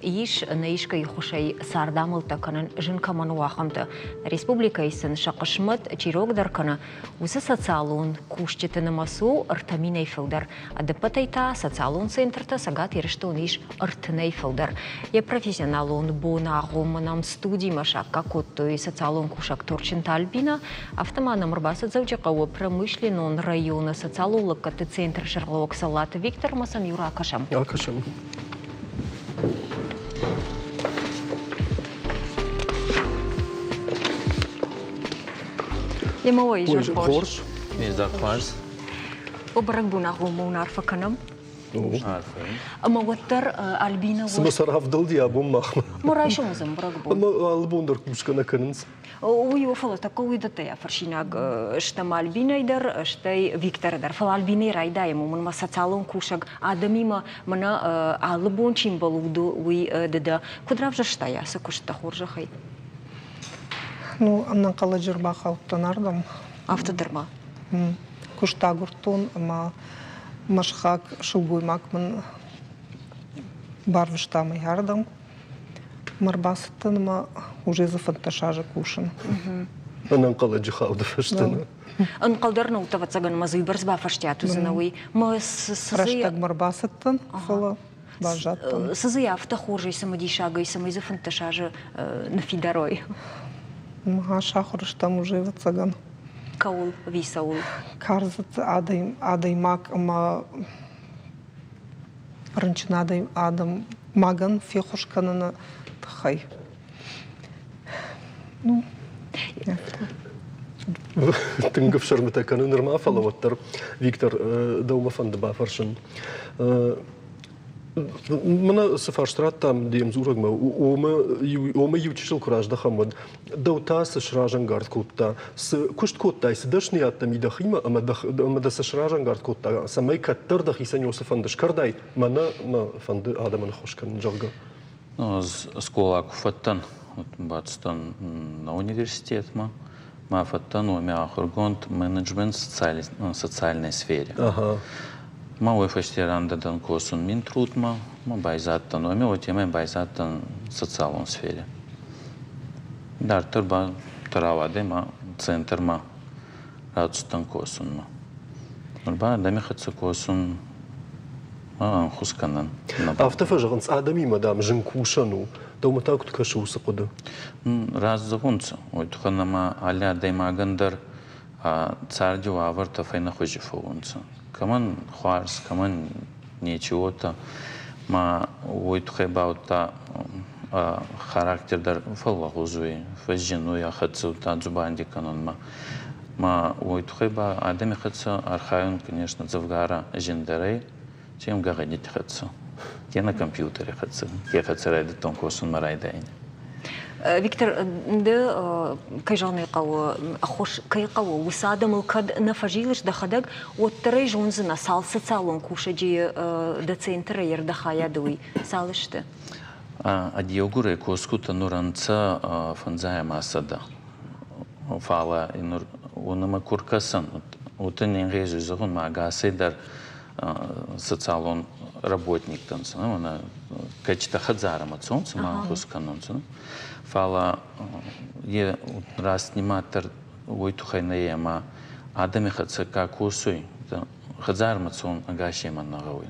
ис нӕ искӕй хуысӕй цардамӕлттӕ кӕнын зын кӕмӕн у, ахӕмтӕ. Республикӕйы сын сӕ хъысмӕт чи рогдӕр кӕны, уыцы социалон кусджыты нымӕц у 3 минӕй фылдӕр. Ӕдӕппӕтӕй та социалон центртӕ Цӕгат Ирыстоны ис ӕртынӕй фылдӕр. Йӕ профессионалон бонагъоммӕ нӕм студимӕ саккаг кодтой социалон кусӕг Торчынты Альбинӕ, афтӕ ма нӕм ӕрбацыд Дзӕуджыхъӕуы промышленнон районы социалон лӕггӕдты центры сӕргълӕууӕг Сӕллаты Виктор ӕмӕ сӕм иу ракӕсӕм. Ракӕсӕм. Емӕ уӕ изӕр хорз. Изӕр хорз. О бӕрӕгбон агъоммӕ уын арфӕ кӕнӕм. Ӕмӕ уӕддӕр Альбина Цымӕ сӕ равдӕлди абон махмӕ? Мо райсом уыдзӕн бӕрӕгбон. Ӕмӕ алы бон дӕр кусгӕ нӕ кӕнынц. Уый у, фӕлӕ тӕккӕ уыдӕттӕй афӕрсинаг стӕм Альбинӕй дӕр, стӕй Викторы дӕр. Фӕлӕ Альбинӕй райдайӕм, уымӕн ӕмӕ социалон кусӕг адӕмимӕ мӕнӕ алы бон чи мбӕлы, уый ды дӕ. Куыд равзӕрстай ацы куыст дӕ хорзӕхӕй? Ну, ӕнӕнхъӕлӕджы ӕрбахаудтӕн ардӕм. Афтӕ дӕр ма? Куыст агуырдтон ӕмӕ мӕ сыхаг сылгоймаг мын барвыста мӕ ардӕм. Мӕ ӕрбацыдтӕн ӕмӕ уже дзы 15 азы кусын. Ӕнӕнхъӕлӕджы хауды фӕстӕ. Ӕнхъӕл дӕр нӕ уыдтӕ, ӕвӕццӕгӕн, ӕмӕ дзы уыйбӕрц бафӕстиат уыдзынӕ, уый. Мӕ Рӕстӕгмӕ ӕрбацыдтӕн, фӕлӕ баззадтӕн. Цы дзы афтӕ хорзӕй, цымыдисагӕй, цӕмӕй дзы 15 азы ныффидар уой? Ма сахуыр стӕм уже, ӕвӕццӕгӕн. Кӕуыл ӕви цӕуыл? Кардзыд адӕймаг ӕмӕ рынчын адӕймагӕн феххуыс кӕныны тыххӕй. Ну, Тынг ӕфсӕрмытӕ кӕны нырма, фӕлӕ уӕддӕр, Виктор, дӕумӕ фӕнды бафӕрсын. Мӕнӕ цы фарст радтам де мдзурӕгмӕ, уымӕ иу чысыл куы раздӕхӕм, уӕд дӕу та цы сразӕнгард кодта, цы куыст кодтай, цы дӕсныйадтӕ мидӕхимӕ ӕмӕ дӕ цы сразӕнгард кодта, цӕмӕй кӕддӕр дӕхицӕн уыцы фӕнд скӕрдай, мӕнӕ мӕ фӕнды адӕмӕн ӕххуыс кӕнын, зӕгъгӕ? Ӕз скъола куы фӕдтӕн, бацыдтӕн нӕ университетмӕ, мӕ фӕдтӕн уомӕ ахуыргонд менеджмент социальной сфере. Ма уой фӕсте рандӕдӕн косун Минтрудмӕ, ма байзадтӕн уоми, уотемӕй байзадтӕн социалон сфере. Дарддӕр ба рауадӕй ма центрмӕ рацудтӕн косунмӕ. Нур ба адӕми хӕццӕ косун ӕнхус кӕнӕн. Афтӕ фӕзӕгъынц, адӕмимӕ, дам, зын кусӕн у. Дӕумӕ та куыд кӕсы уыцы хъуыды? Раст зӕгъунцӕ, уой туххӕн ӕма алли адӕймагӕн дӕр царди уавӕртӕ фӕйнӕхузи фӕуунцӕ. Кӕмӕн хуарз, кӕмӕн нечи уотӕ. Ма уой туххӕй ба удта характер дӕр фӕллӕгъуз уй, фӕззиннуй ӕ хӕццӕ удта дзубанди кӕнунмӕ. Ма уой туххӕй ба адӕми хӕццӕ архайун, конечно, дзӕвгарӕ зиндӕр ӕй, чем гӕгъӕдити хӕццӕ, кенӕ компьютери хӕццӕ, ке хӕццӕ райдӕдтон косунмӕ райдайӕни. Виктор, ды, кӕй зӕгъын ӕй хъӕуы, ӕххуыс кӕй хъӕуы, уыцы адӕмыл кӕд нӕ фӕзилыс дӕхӕдӕг, уӕддӕр ӕй зондзынӕ, цал социалон кусӕджы дӕ центры ӕрдӕ хайады уый, цал сты? Ӕдеугурӕй косгутӕ нур ӕнцӕ фӕндзай ӕма сӕдӕ. Фалӕ нур уонӕмӕ ку ркӕсӕн, уотӕ не нгъезуй зӕгъун, ма ӕгасӕй дӕр социалон работниктӕ нцӕ, кӕцитӕ хӕдзарӕмӕ цӕунцӕ ма ӕнхус кӕнунцӕ. Фалӕ е раст нимад дӕр уой туххӕй нӕй ӕма адӕми хӕццӕ ка косуй, хӕдзармӕ цӕун ӕгасемӕн нӕ гъӕуй.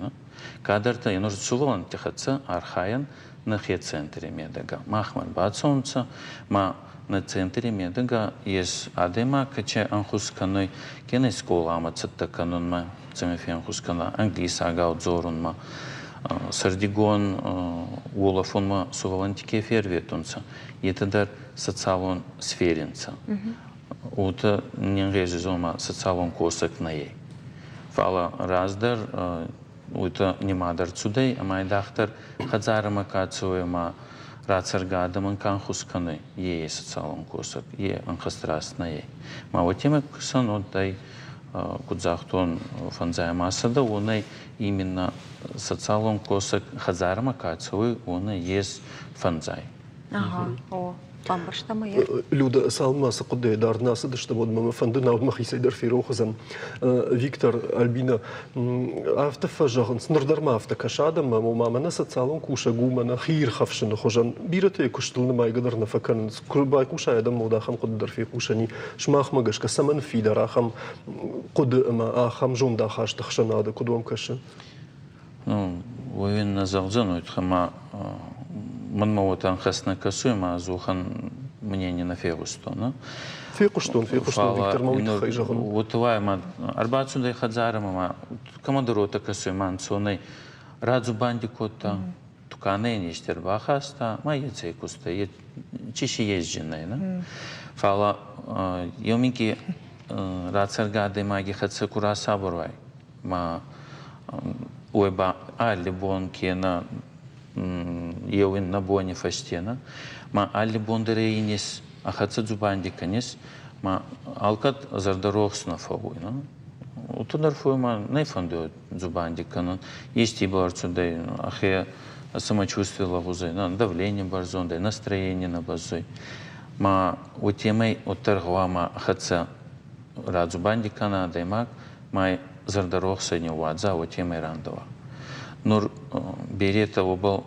Кадӕртӕ нур сувӕллӕнтти хӕццӕ архайӕн нӕхе центри медӕгӕ. Махмӕ бацӕунцӕ, ма нӕ центри медӕгӕ ес адӕймаг, ке ӕнхус кӕнуй, кенӕ скъоламӕ цӕттӕ кӕнунмӕ, цӕмӕй фенхус кӕна англисагау дзорунмӕ, сӕрдигон уолӕфунмӕ сувӕллӕнтти ке ферветунцӕ, етӕ дӕр социалон сфери нцӕ. Уотӕ не нгъезуй зонмӕ социалон косӕг нӕй. Фалӕ раздӕр уотӕ нимад ӕрцудӕй ӕма айдагъдӕр хӕдзарӕмӕ ка цӕуй ӕма рацӕргӕ адӕмӕн ка ӕнхус кӕнуй, е социалон косӕг, е ӕнхӕст раст нӕй. Ма уотемӕй косӕн уодтӕй, куд загътон, фӕндзай ӕма сӕдӕ, уонӕй именно социалон косӕг хӕдзарӕмӕ ка цӕуй, уонӕй ес фӕндзай. Ага, о. Бамбӕрста ма йӕ? Люда, цалынмӕ ацы хъуыдыйӕ дард нӕ ацыдыстӕм, уӕдмӕ мӕ фӕнды, науӕд мӕхицӕй дӕр ферох уыдзӕн. Виктор, Альбина, афтӕ фӕзӕгъынц, ныр дӕр ма афтӕ кӕсы адӕммӕ, ома мӕнӕ социалон кусӕг у, мӕнӕ хиирхӕфсыны хуызӕн. Бирӕтӕ йӕ куыстыл нымайгӕ дӕр нӕ фӕкӕнынц. Куы байхъусай адӕммӕ, уӕд ахӕм хъуыды дӕр фехъусӕн и. Сымахмӕ гӕсгӕ цӕмӕн фидар ахӕм хъуыды ӕмӕ ахӕм зондахаст ӕхсӕнады, куыд уӕм кӕсы? Ну, уый нӕ зӕгъдзӕн, уый тыххӕй ма мӕнмӕ уотӕ ӕнхӕст нӕ кӕсуй, ӕма ӕдзухӕн мнение нӕ фегъустон. Фехъуыстон, фехъуыстон, Виктор, ма уый тыххӕй зӕгъын. Уотӕ ма ӕрбацудӕй хӕдзарӕмӕ ма кӕмӕдӕр уотӕ кӕсуй, ма ӕнцонӕй радзубанди кодта, туканӕй ин ести ӕрбахаста, ма еци кустӕй, чи си езджинӕй, нӕ? Фал еу минкъий рацӕргӕ адӕймаги хӕццӕ ку расабур уай, ма уой ба алли бон кенӕ еу иннӕ бони фӕсте нӕ ма алли бон дӕр инес ӕ хӕццӕ дзубанди кӕнис ма алкӕд зӕрдӕрохс нӕ фӕууй нӕ уотӕ дӕр фӕууй ма нӕ фӕндуй дзубанди кӕнун ести ибӕл ӕрцудӕй ӕхе самочувствие лӕгъузӕй нӕ давление бӕрзонд ӕй настроение нӕ бӕззуй ма уотемӕй уӕддӕр гъӕуама хӕццӕ радзубанди кӕна адӕймаг ма зӕрдӕрохсӕй ниууадза, уотемӕй рандӕуа. Нур беретӕ уобӕл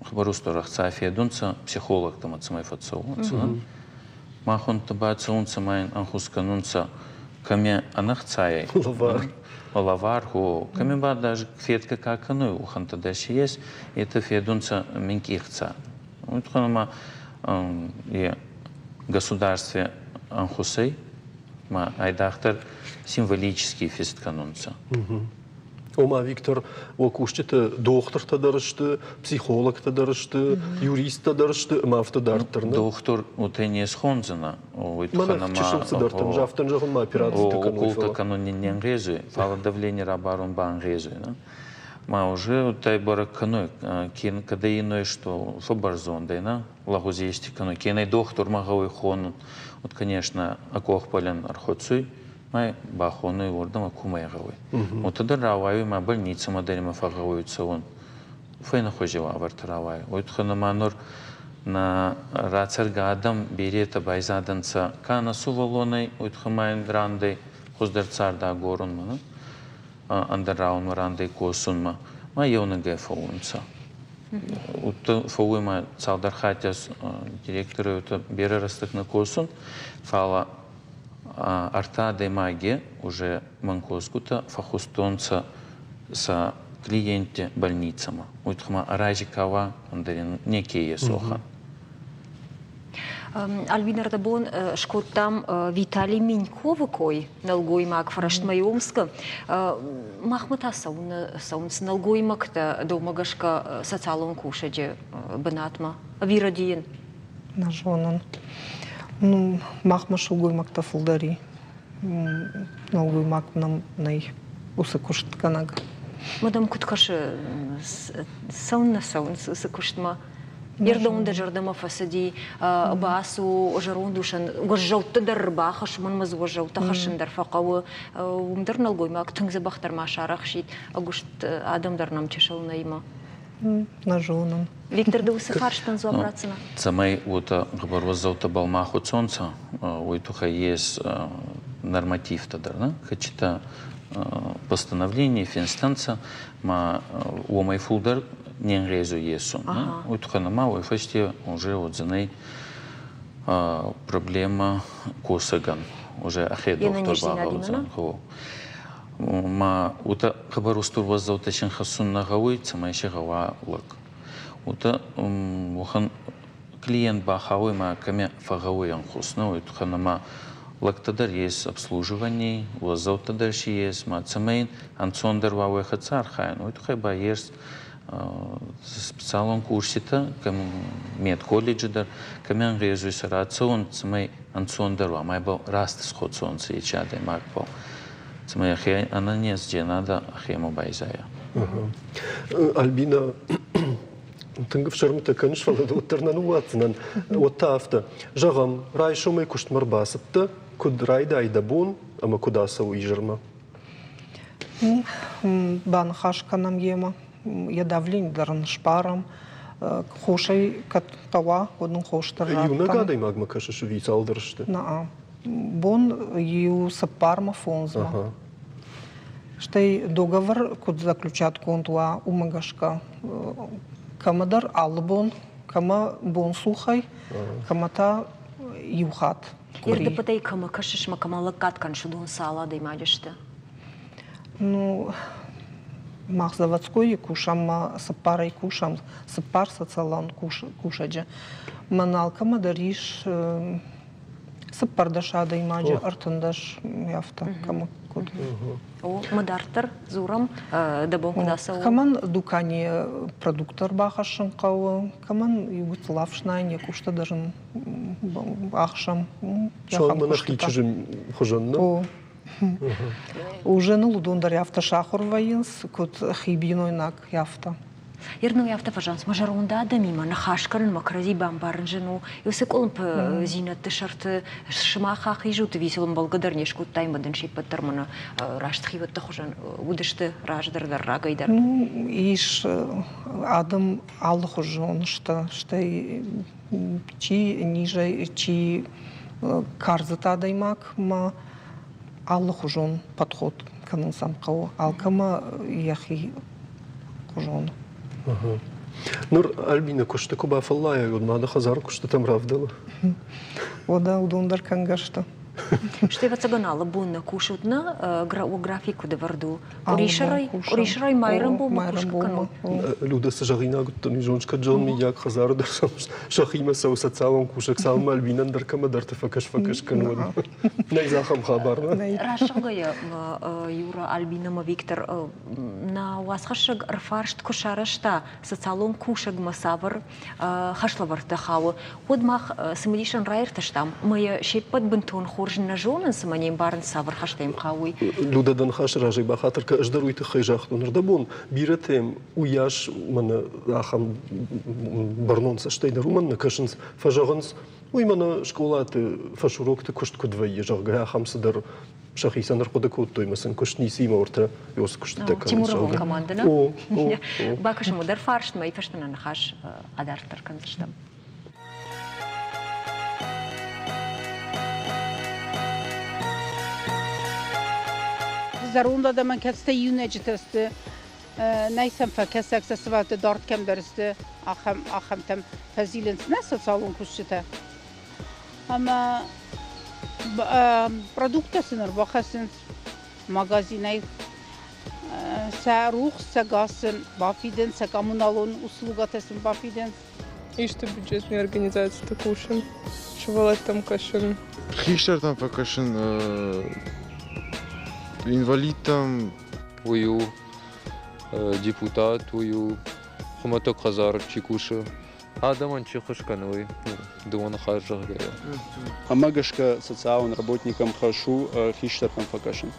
хъӕбӕр устур ӕхца федунцӕ, психологтӕмӕ цӕмӕй фӕццӕунцӕ. Махонтӕ ба цӕунцӕ ма ин ӕнхус кӕнунцӕ, кӕми ӕнӕхцайӕй. Лавар. Лавар, гъо. Кӕми ба даже федгӕ ка кӕнуй, уӕхӕнтӕ дӕр си ес, етӕ федунцӕ минкъий ӕхца. Уой туххӕн ма е государстве ӕнхусӕй ма айдагъдӕр символический фист кӕнунцӕ. Ома, Виктор, уӕ кусджытӕ дохтыртӕ дӕр сты, психологтӕ дӕр сты, юристтӕ дӕр сты ӕмӕ афтӕ дарддӕр. Дохтыр уотӕ не схондзӕнӕ. Уой туххӕн чысыл цыдӕртӕм афтӕ зӕгъын операцитӕ кӕнун. Уколтӕ кӕнун не нгъезуй, фал давление рабарун ба ӕнгъезуй. Ма уже утай бӕрӕг кӕнуй, кӕдӕй иной, что фӕбӕрзонд ӕй, на? Лӕгъуз ести кӕнуй, кенӕ дохтурмӕ гъӕуй хонун. Вот, конечно, ӕ къохбӕлӕн ӕрхуӕцуй, ма бахонуй уордӕмӕ кумӕ гъӕуй. Уотӕ дӕр рауайуй ма больницӕмӕ дӕр имӕ фӕгъгъӕуй цӕун. Фӕйнӕхузи уавӕртӕ рауайуй. Уой туххӕн ма нур нӕ рацӕргӕ адӕм беретӕ байзадӕнцӕ ка нӕ сувӕллонӕй, уой туххӕн ма ин рандӕй хуздӕр цард агорунмӕ, ӕндӕр рауӕнмӕ рандӕй косунмӕ, ма еунӕгӕй фӕуунцӕ. Удта фӕууй ма цалдӕр хатти директорӕй удта берӕ рӕстӕг нӕ косун, фал ӕртӕ адӕймаги уже мӕн косгутӕ фӕххустонцӕ сӕ клиентти больницӕмӕ. Уой туххӕй ма арази ка уа, ӕндӕр ин неке ес уӕхӕн. Альбина Ардабон скодтам Виталий Миньковы кой, нӕлгоймаг фӕрӕстмӕ Омскы. Махмӕ та цӕуынц нӕлгоймӕгтӕ дӕумӕ гӕсгӕ социалон кусӕджы бынатмӕ. Ӕви рӕдийын? Нӕ зонын. Ну, махмӕ сылгоймӕгтӕ фылдӕр и. Нӕлгоймаг нӕм нӕй уыцы куыстгӕнӕг. Мадам куыд кӕсы, цӕуыннӕ цӕуынц уыцы куыстмӕ? Йе рдӕм дӕ зӕрдӕмӕ фӕцыди, бацу зӕронд усӕн, уӕззӕуттӕ дӕр ӕрбахӕсс, уымӕн ӕмӕ дзы уӕззӕуттӕ хӕссын дӕр фӕхъӕуы. Уым дӕр нӕлгоймаг тынг дзӕбӕхдӕр ма сарӕхсид, ӕгуыст адӕм дӕр нӕм чысыл нӕймӕ. Нӕ зонын. Виктор, ды уыцы фарстӕн дзуапп ратдзынӕ? Цӕмӕй уотӕ хъӕбӕр уӕззӕуттӕбӕл ма хуцонцӕ, уой туххӕй ес нормативтӕ дӕр, нӕ? Кӕцитӕ постановление финстӕнцӕ, ма уомӕй фулдӕр не нгъезуй есун. Уой туххӕн ӕма уой фӕсте уже уодзӕнӕй проблема косӕгӕн, уже ӕхе дохтур багъӕудзӕн. Ма уотӕ хъӕбӕр устур уӕззӕуттӕ син хӕссун нӕ гъӕуй, цӕмӕй си гъӕуа лӕг. Уотӕ уӕхӕн клиент бахауй ма кӕми фӕгъгъӕуй ӕнхус, нӕ уой туххӕн ӕма лӕгтӕ дӕр ес обслуживание, уӕззӕуттӕ дӕр си ес, ма цӕмӕй ӕнцондӕр уа уой хӕццӕ архайун, уой туххӕй ба ес специалон курситӕ, медколледжи дӕр, кӕми ӕнгъезуй сӕ рацӕун, цӕмӕй ӕнцондӕр уа, ма ибӕл раст схуцонцӕ ечи адӕймагбӕл, цӕмӕй ӕхе ӕнӕнездзийнадӕ ӕхемӕ байзайа. Альбина, тынг ӕфсӕрмытӕ кӕныс, фӕлӕ уӕддӕр нӕ ныууадздзынӕн. Уӕд та афтӕ, зӕгъӕм, райсомӕй куыстмӕ ӕрбацыдтӕ, куыд райдай дӕ бон ӕмӕ куыд ацӕуы изӕрмӕ? Баныхас кӕнӕм йемӕ, йӕ давлени дӕр ын сбарӕм. Хосӕй кӕд хъӕуа, уӕд ын хос дӕр Иунӕг радтам. адӕймагмӕ кӕсыс ӕви цалдӕр сты? Наа. Бон иу цыппармӕ, фондзмӕ. Стӕй договор куыд заключатгонд уа, уымӕ гӕсгӕ кӕмӕдӕр алы бон, кӕмӕ бонцухӕй, кӕмӕ та иу хатт. Ирдыппытӕй кӕмӕ кӕсыс ӕмӕ кӕмӕ лӕггад кӕныс, уыдон цал адӕймаджы сты? Ну, мах заводскойы кусӕм, ма цыппарӕй кусӕм, цыппар социалон кусӕджы. Мӕн алкӕмӕ дӕр ис цыппӕрдӕс адӕймаджы, ӕртындӕс, афтӕ кӕмӕ куыд. О, ма дарддӕр дзурӕм, дӕ бон куыд ацӕуы? Кӕмӕн дуканийы продукт ӕрбахӕссын хъӕуы, кӕмӕн иу гыццыл ӕфснайын, йӕ къустӕ дӕр ын ӕхсӕм. Суанг мӕнӕ хи чызджы хуызӕн, нӕ? О. Уже ныл уыдон дӕр афтӕ сахуыр вӕййынц, куыд хи бинойнаг, афтӕ. Ернӕй афтӕ фӕзӕгъынц, мӕ зӕронд адӕмимӕ ныхас кӕнынмӕ кӕрӕдзи бамбарын зын у. Уыцы къуылымпыдзинӕдты сӕрты сымах ахизут ӕви сыл ӕмбӕлгӕ дӕр не скодтай ӕмӕ дын се ппӕт дӕр мӕнӕ раст хиуӕтты хуызӕн уыдысты раздӕр дӕр, рагӕй дӕр? Ну, ис адӕм алыхуызон сты, стӕй чи низӕй, чи кардзыд адӕймагмӕ алыхуызон подход кӕнын сӕм хъӕуы, алкӕмӕ йӕхи хуызон. Ныр Альбина куысты куы бафӕллайай, уӕд ма дӕ хӕдзары куыстытӕм равдӕлы? Уӕдӕ уыдон дӕр кӕнгӕ сты. Стӕй ӕвӕццӕгӕн алы бон нӕ кусут, нӕ график куыд ӕвӕрд у? Къуырисӕрӕй, къуырисӕрӕй майрӕмбонмӕ кусгӕ кӕнут? Люда, цы зӕгъинаг уыдтӕн, уый зоныс, кӕд зон, мыййаг хӕдзары дӕр сӕхимӕ цӕуы социалон кусӕг, цалынмӕ Альбинӕн дӕр кӕмӕдӕрты фӕкӕс-фӕкӕс кӕны, уӕд. Нӕй дзы ахӕм хабар, нӕ? Раст зӕгъгӕйӕ, Юра, Альбина ӕмӕ Виктор, нӕ уацхӕссӕг ӕрфарст куы сарӕзта, социалон кусӕгмӕ цавӕр хӕслӕвӕрдтӕ хауы, уӕд мах цымыдисӕн раиртӕстам, ӕмӕ йӕ се ппӕт бынтон хорз нӕ зонынц ӕмӕ не мбарынц, цавӕр хӕстӕ йӕм хауы, уый. Людӕ, дӕ ныхасы разӕй бахатыр кӕн, ӕз дӕр уый тыххӕй загътон. Ӕрдӕбон бирӕтӕм уыйас мӕнӕ ахӕм бӕрнон цӕстӕй дӕр уымӕн нӕ кӕсынц, фӕзӕгъынц, уый мӕнӕ скъолаты фӕсурокты куыст куыд вӕййы, зӕгъгӕ, ахӕм цыдӕр сӕхицӕн ӕрхъуыды кодтой ӕмӕ сын куыст ницыимӕ уӕртӕ уыцы куыстытӕ кӕнынц. Тимуровон командӕ нӕ? Бакӕсӕм уӕддӕр фарстмӕ, фӕстӕ нӕ ныхас адарддӕр кӕндзыстӕм. Зӕронд адӕмӕн кӕцытӕ иунӕджытӕ сты, нӕй сӕм фӕкӕсӕг, сӕ сывӕллӕттӕ дард кӕмдӕр сты, ахӕм ахӕмтӕм фӕзилынц нӕ социалон кусджытӕ. Ӕмӕ продукттӕ сын ӕрбахӕссынц магазинӕй, сӕ рухс, сӕ газ сын бафидынц, сӕ коммуналон услугӕтӕ сын бафидынц. Исты бюджетный организациты кусын, сывӕллӕттӕм кӕсын. Хистӕртӕм фӕкӕсын, инвалидтӕм. Уый у депутат, уый у хуымӕтӕг хӕдзары чи кусы, адӕмӕн чи ххуыс кӕны, уый дыууӕ ныхас зӕгъгӕйӕ. Ӕмӕ гӕсгӕ социалон работникӕм хӕс у хистӕртӕм фӕкӕсын.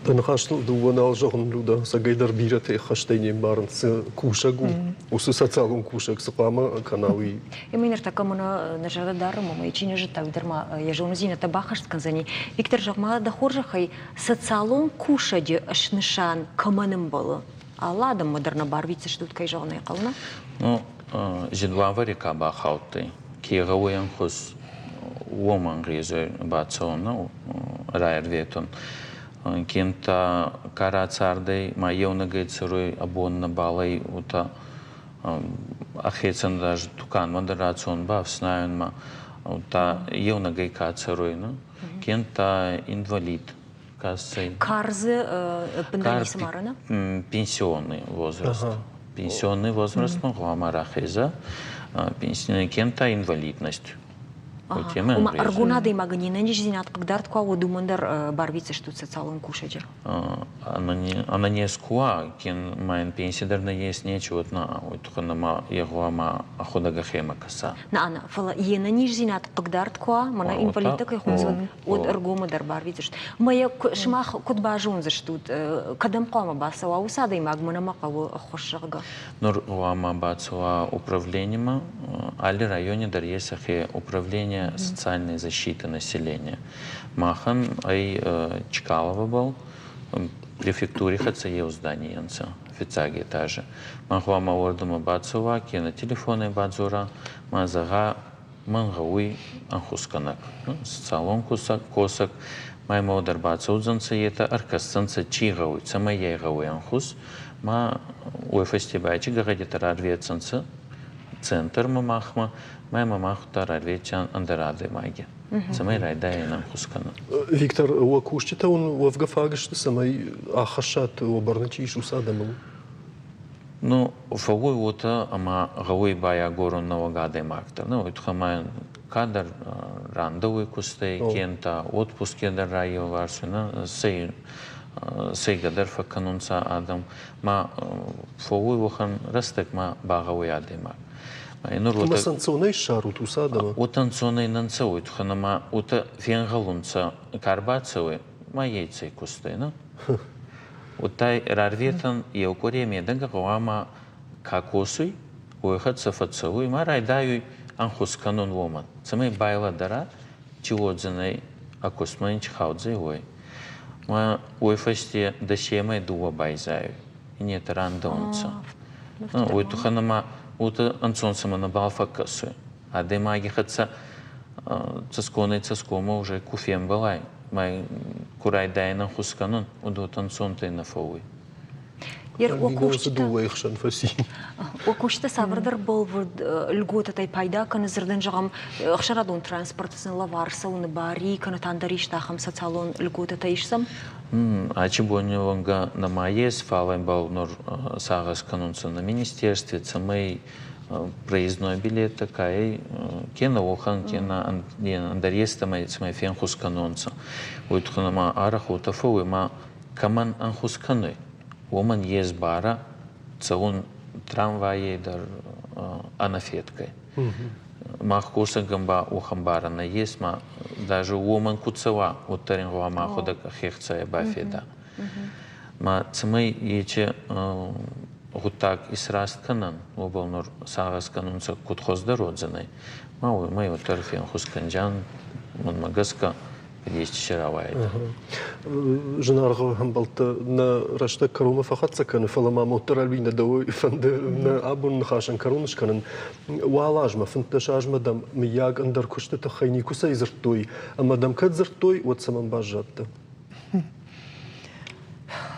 Дӕ ныхӕстыл дыууӕ нал зӕгъын, Люда, ӕцӕгӕйдӕр бирӕтӕ ӕххӕстӕй не мбарынц, цы кусӕг у, уыцы социалон кусӕг цы хъуамӕ кӕна, уый. Ӕмӕ ныртӕккӕ мӕнӕ нӕ зӕрдӕ дарӕм, ӕмӕ чи нӕ зыдта, уый дӕр ма йӕ зондзинӕдтӕ баххӕст кӕндзӕни. Виктор, зӕгъ-ма, дӕ хорзӕхӕй, социалон кусӕджы снысан кӕмӕн ӕмбӕлы? Алы адӕммӕ дӕр нӕ барвитдзыстут, кӕй зӕгъын ӕй хъӕуы, нӕ? Ну, зин уавӕри ка бахаудтӕй, ке гъӕуй ӕнхус, уомӕн гъезӕй бацӕун райӕрветун. Кента ка рацардӕй, ма еунӕгӕй цӕруй, абон нӕбал ӕй, уотӕ ӕхецӕн даже туканмӕ дӕр рацӕун бафснайунмӕ, удта еунӕгӕй ка цӕруй, кента инвалид кассӕй. Карзы ӕппындӕр ницы марына? Пенсионный возраст. Пенсионный возраст гъуама рахеза, кем-то инвалидность. Ома ӕргон адӕймагӕн йе нӕниздзинад хъыгдард куы уа, уӕд уымӕн дӕр барвитдзыстут социалон кусӕджы? Она не скуа, кен ма пенси дӕр нӕ ес нечи, вот на, уой туххӕн ма йегъуа ӕхуӕдӕг ӕхемӕ кӕса. На, на, фӕлӕ йе нӕниздзинад хъыгдард куы уа, мӕнӕ инвалидтӕ кӕй хонынц, уӕд ӕргомы дӕр барвитдзыстут. Мӕ йӕ сымах куыд базондзыстут, кӕдӕм хъуамӕ бацӕуа уыцы адӕймаг, мӕнӕ мӕ хъӕуы ӕххуыс, зӕгъгӕ? Нур хъуамӕ бацӕуа управлениемӕ. Алли райони дӕр ес ӕхе управление социальной защиты населения. Махӕн ӕй Чкаловобӕл. Префектури хӕццӕ еу зданий ӕнцӕ, фиццаг этажи. Мӕн гъӕуама уордӕмӕ бацӕуа, кенӕ телефонӕй бадзора, ма зӕгъа, мӕн гъӕуй ӕнхусгӕнӕг, социалон косӕг, ма имӕ уӕддӕр бацӕудзӕнцӕ етӕ, ӕркӕсдзӕнцӕ, чи гъӕуй, цӕмӕй ӕй гъӕуй ӕнхус, ма уой фӕсте ба ечи гӕгъӕдитӕ рарветдзӕнцӕ центрмӕ махмӕ, ма имӕ мах удта рарветиан ӕндӕр адӕймаги, цӕмӕй райдайӕн ӕнхус кӕнун. Виктор, уӕ кусджытӕ уын уӕвгӕ фаг сты, цӕмӕй ахӕссат уӕ бӕрны чи ис, уыцы адӕмыл? Ну, фӕууй уотӕ, ӕма гъӕуй байагорун нӕуӕг адӕймӕгтӕ. Ну, уой туххӕй ма кадӕр рандӕуй кустӕй, кенӕ отпуске дӕр райевварсуй, сӕйгӕ дӕр фӕккӕнунцӕ адӕм. Ма фӕууй уӕхӕн рӕстӕг ма багъӕуй адӕймаг. Нур уотӕ ӕнцонӕй ссарут уыцы адӕмы? Уотӕ ӕнцонӕй нӕ нцӕ, уой туххӕн ӕма уотӕ фенгъӕлунцӕ, ка рбацӕуй, ма еци кустӕй, нӕ? Удта рарветӕн еу къуӕре медӕгӕ гъӕуама ка косуй, уой хӕццӕ фӕццӕуй ма райдайуй ӕнхус кӕнун уомӕн, цӕмӕй байлӕдӕра, чи уодзӕнӕй, ӕ кустмӕ ин чи хаудзӕй, уой. Ма уой фӕсте дӕсемӕй дууӕ байзайуй, иннетӕ рандӕунцӕ. Уой туххӕн ӕма уотӕ ӕнцон цӕмӕ нӕбал фӕккӕсуй. Адӕймаги хӕццӕ цӕсгонӕй цӕсгоммӕ уже ку фембӕлай, ма ку райдайӕн ӕнхус кӕнун, уӕд уотӕ ӕнцонтӕй нӕ фӕууй. Дыууӕйы хсӕн фӕци. Кусджытӕ цавӕрдӕр бӕлвырд льготӕтӕй пайда кӕны, дзырдӕн зӕгъӕм, ӕхсӕнадон транспорты сын лӕвар цӕуыны бар и, кӕнӕ та ӕндӕр исты ахӕм социалон льготӕтӕ ис сӕм? Ачи бони уӕнгӕ нӕма ес, фал ӕмбал нур сагъӕс кӕнунцӕ нӕ министерстве, цӕмӕй проездной билеттӕ ка ӕй, кенӕ уӕхӕн, кенӕ ӕндӕр естӕмӕй цӕмӕй фенхус кӕнонцӕ. Уой туххӕн ӕма арӕх уотӕ фӕууй, ӕма кӕмӕн ӕнхус кӕнуй, уомӕн ес барӕ цӕун трамвайӕй дӕр ӕнӕфедгӕй. Мах косӕгӕн ба уӕхӕн барӕ нӕййес, ма даже уомӕн ку цӕуа, уӕддӕр ин гъӕуама ӕхуӕдӕг ӕхе ӕхцайӕ бафеда. Ма цӕмӕй ечи гъуддаг исраст кӕнӕн, уобӕл нур сагъӕс кӕнунцӕ, куд хуӕздӕр уодзӕнӕй. Ма уомӕй уӕддӕр фенхус кӕнджан, мӕнмӕ гӕсгӕ, ести рауайӕд. Зынаргъ ӕмбӕлттӕ, нӕ рӕстӕг кӕронмӕ фӕхӕццӕ кӕны, фӕлӕ ма уӕддӕр Альбинӕ дӕуӕй фӕнды нӕ абоны ныхасӕн кӕрон скӕнын. Уал азмӕ, 15 азмӕ дӕм, мыййаг, ӕндӕр куысты тыххӕй никуыцӕй дзырдтой, ӕмӕ дӕм кӕд дзырдтой, уӕд цӕмӕн баззадтӕ?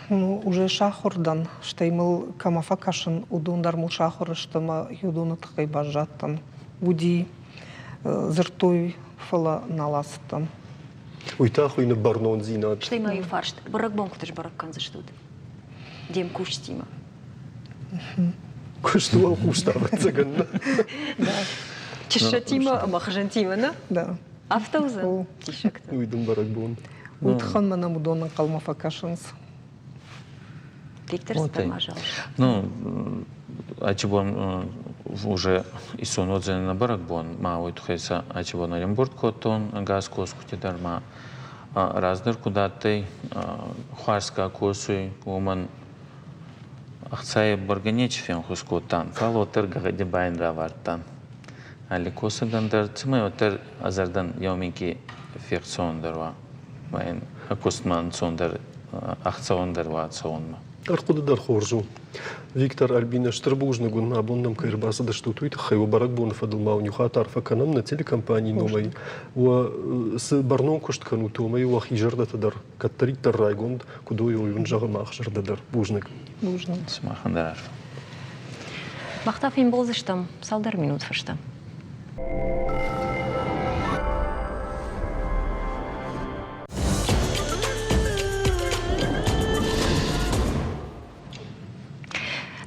Ну, уже сахуыр дӕн, стӕй мыл кӕмӕ фӕкӕсын, уыдон дӕр мыл сахуыр сты ӕмӕ уыдоны тыххӕй баззадтӕн. Уыди, дзырдтой, фӕлӕ нал ацыдтӕн. Уый та хуыйны бӕрнондзинад. Стӕй ма иу фарст. Бӕрӕгбон куыд сбӕрӕг кӕндзыстут де мкусджытимӕ? Куысты уӕлхъус та, ӕвӕццӕгӕн, нӕ? Чыссӕтимӕ ӕмӕ хызынтимӕ, нӕ? Да. Афтӕ уыдзӕн? Диссӕгтӕ. Уый дын бӕрӕгбон. Уый тыххӕн мӕнӕ уыдон ӕнхъӕлмӕ фӕкӕсынц. Виктор ма Ну, ачи бон уже исон уодзӕнӕ нӕ бӕрӕгбон, ма уой туххӕй сӕ ачи бон ӕрӕмбурд кодтон ӕгас косгути дӕр ма раздӕр куд адтӕй, хуарз ка косуй, уомӕн ӕхцайӕ бӕргӕ нечи фенхус кодтан, фал уӕддӕр гӕгъӕди ба ин равардтан. Алли косӕгӕн дӕр цӕмӕй уӕддӕр ӕ зӕрдӕн еу минкъий фехцондӕр уа, ма ин ӕ кустмӕ ӕнцондӕр, ӕхцӕуӕндӕр уа цӕунмӕ. Ӕрхъуыды дӕр хорз у. Виктор, Альбинӕ, стыр бузныг уын, абон нӕм кӕй ӕрбацыдыстут, уый тыххӕй уӕ бӕрӕгбоны фӕдыл ма уын иу хатт арфӕ кӕнӕм нӕ телекомпанийы номӕй. Уӕ цы бӕрнон куыст кӕнут, уымӕй уӕхи зӕрдӕтӕ дӕр кӕддӕриддӕр райгонд куыд уой, уый уын зӕгъы мах зӕрдӕ дӕр. Бузныг. Бузныг. Сымахӕн дӕр арфӕ. Мах та фембӕлдзыстӕм цалдӕр минут фӕстӕ.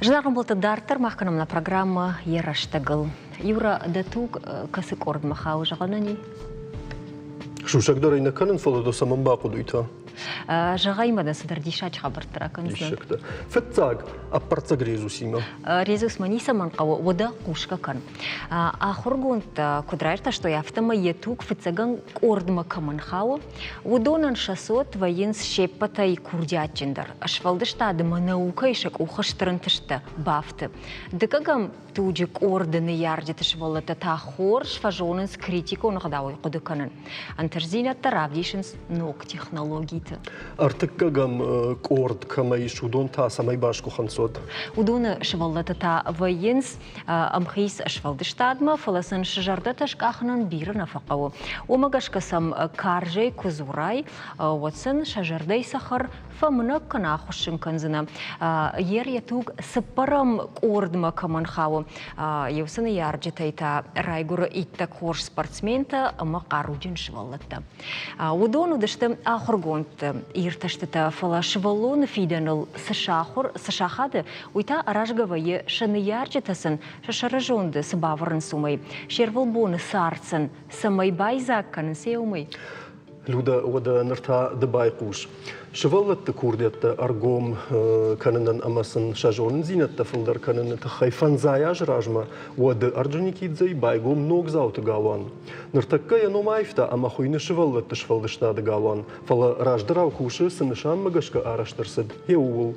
Зынаргъ ӕмбӕлттӕ, дарддӕр мах кӕнӕм нӕ программӕ йӕ рӕстӕгыл. Юра, дӕ туг кӕцы къордмӕ хауы, зӕгъӕнӕн и? Сусӕг дӕр ӕй нӕ кӕнын, фӕлӕ дӕ цӕмӕн бахъуыд уый та? Зӕгъай ма дӕ цыдӕр диссаджы хабӕрттӕ ракӕндзынӕн. Диссӕгтӕ. Фыццаг, ӕппӕрццӕг резусимӕ. Резус мӕ ницӕмӕн хъӕуы, уӕдӕ хъусгӕ кӕн. Ахуыргондтӕ куыд раиртӕстой, афтӕмӕй йӕ туг фыццагӕн къордмӕ кӕмӕн хауы, уыдонӕн сӕ цот вӕййынц се ппӕтӕй курдиатджындӕр. Сфӕлдыстады ӕмӕ наукӕйы сӕ къухы стыр ӕнтысттӕ бафты. Дыккӕгӕм туджы къорды ныййарджыты сывӕллӕттӕ та хорз фӕзонынц критикон ӕгъдауӕй хъуыды кӕнын. Ӕнтыстдзинӕдтӕ равдисынц ног технологиты. сабиты. Ӕртыккӕгӕм къорд кӕмӕ ис, уыдон та цӕмӕй басгуыхынц уӕд? Уыдоны сывӕллӕттӕ та вӕййынц ӕмхиц сфӕлдыстадмӕ, фӕлӕ сын сӕ зӕрдӕтӕ скъахынӕн бирӕ нӕ фӕхъӕуы. Уымӕ гӕсгӕ сӕм карзӕй куы дзурай, уӕд сын сӕ зӕрдӕйы цӕхӕр фӕмынӕг кӕнӕ ахуыссын кӕндзынӕ. Ер йӕ туг цыппӕрӕм къордмӕ кӕмӕн хауы, иу цы ныййарджытӕй та райгуыры иттӕг хорз спортсментӕ ӕмӕ хъаруджын сывӕллӕттӕ. Уыдон уыдысты ахуыргондты иртӕстытӕ, фӕлӕ сывӕллоны фидӕныл цы сахуыр, цы сахады, уый та аразгӕ вӕййы сӕ ныййарджытӕ сын сӕ сӕрызонды цы бавӕрынц, уымӕй. Се рвылбоны цард сын цӕмӕй байдзаг кӕнынц, уымӕй. Людӕ, уӕдӕ ныр та ды байхъус. Сывӕллӕтты курдиӕттӕ ӕргом кӕнынӕн ӕмӕ сын сӕ зонындзинӕдтӕ фылдӕр кӕныны тыххӕй фӕндзай азы размӕ уӕды Орджоникидзейы байгом Ногдзауты галуан. Ныртӕккӕ йӕ ном аивта ӕмӕ хуыйны Сывӕллӕтты сфӕлдыстады галуан, фӕлӕ раздӕрау кусы, цы нысанмӕ гӕсгӕ арӕзт ӕрцыд, йе ууыл.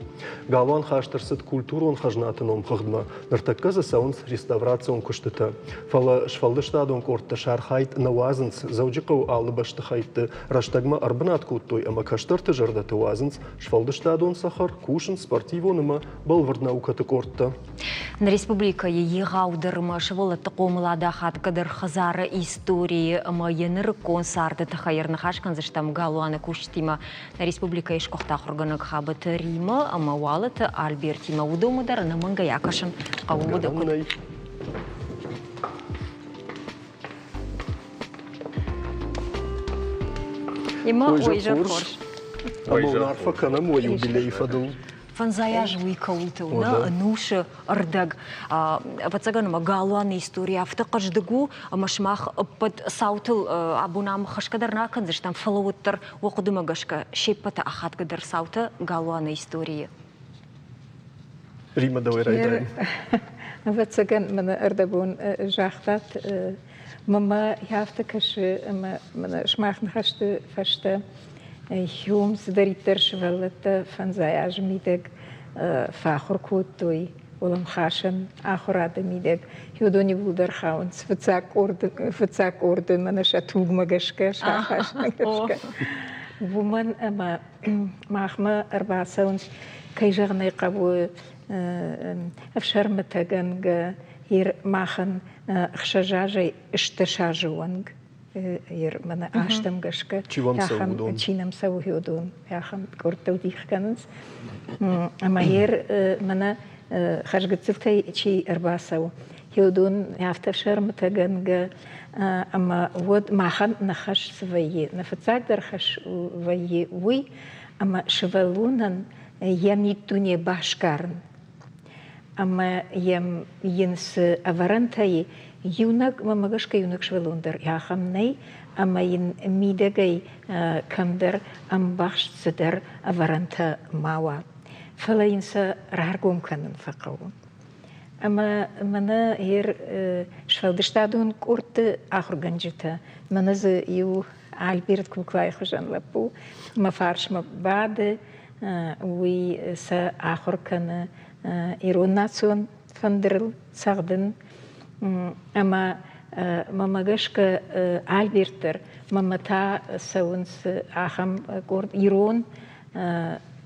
Галуан хаст ӕрцыд культурон хӕзнаты номхыгъдмӕ, ныртӕккӕ дзы цӕуынц реставрацион куыстытӕ. Фӕлӕ сфӕлдыстадон къордтӕ сӕ архайд нӕ уадзынц, Дзӕуджыхъӕуы алы бӕстыхӕйтты рӕстӕгмӕ ӕрбынат кодтой ӕмӕ кӕстӕрты зӕрдӕты уадзынц сфӕлдыстадон цӕхӕр, кусынц спортивон ӕмӕ бӕлвырд наукӕты къордтӕ. Нӕ республикӕйы егъаудӕр ӕмӕ сывӕллӕтты хъомылады ахадгӕдӕр хӕдзары историйы ӕмӕ йӕ нырыккон царды тыххӕй ӕрныхас кӕндзыстӕм галуаны кусджытимӕ. Нӕ республикӕйы сгуыхт ахуыргӕнӕг Хабӕты Римӕ ӕмӕ Уалыты Альбертимӕ. Уыдонмӕ дӕр ӕнӕмӕнгӕй акӕсын хъӕуы. Уыд куыд? Ема ой изӕр хорз. Ӕмӕ уын арфӕ кӕнӕм уӕ юбилейы фӕдыл. Фӕндзай азы уый кӕуылты у, нӕ ӕнусы ӕрдӕг. Ӕвӕццӕгӕн ӕмӕ галуаны истори афтӕ хъӕздыг у, ӕмӕ сымах ӕппӕт цаутыл абон ам хӕсгӕ дӕр нӕ акӕндзыстӕм, фӕлӕ уӕддӕр уӕ хъуыдымӕ гӕсгӕ се ппӕты ахадгӕдӕр цаутӕ галуаны историйы. Римма, дӕуӕй райдайӕм. Ӕвӕццӕгӕн мӕнӕ ӕрдӕбон загътат, мӕнмӕ афтӕ кӕсы, ӕмӕ мӕнӕ сымах ныхӕсты фӕстӕ уым цыдӕриддӕр сывӕллӕттӕ фӕндзай азы мидӕг фӕахуыр кодтой уӕлӕмхасӕн ахуырады мидӕг, уыдон иууылдӕр хауынц фыццаг къорды, фыццаг къорды мӕнӕ сӕ тугмӕ гӕсгӕ, сӕ ахастмӕ гӕсгӕ. Уымӕн ӕмӕ махмӕ ӕрбацӕуынц, кӕй зӕгъын ӕй хъӕуы, ӕфсӕрмытӕгӕнгӕ, махӕн ӕхсӕз азӕй стдӕс азы онг мӕнӕ азтӕм гӕсгӕ чи нӕм цӕуы, уыдон ахӕм къордтыл дих кӕнынц. Ӕмӕ ер мӕнӕ хӕрзгыццылтӕй чи ӕрбацӕуы, уыдон афтӕ ӕфсӕрмытӕгӕнгӕ ӕмӕ уӕд махӕн нӕ хӕс цы вӕййы, нӕ фыццагдӕр хӕс вӕййы уый, ӕмӕ сывӕллонӕн йӕ миддуне басгарын ӕмӕ йӕм йын цы ӕвӕрӕнтӕ и, иунӕг, мӕнмӕ гӕсгӕ иунӕг сывӕллон дӕр ахӕм нӕй, ӕмӕ йын мидӕгӕй кӕмдӕр ӕмбӕхст цыдӕр ӕвӕрӕнтӕ ма уа. Фӕлӕ йын сӕ раргом кӕнын фӕхъӕуы. Ӕмӕ мӕнӕ ер сфӕлдыстадон къордты ахуыргӕнджытӕ, мӕнӕ дзы иу Альберт Куклайы хуызӕн лӕппу мӕ фарсмӕ бады, уый сӕ ахуыр кӕны ирон национ фӕндырыл цӕгъдын. Ӕмӕ мӕмӕ гӕсгӕ Альберт дӕр мӕмӕ та цӕуынц ахӕм къорд ирон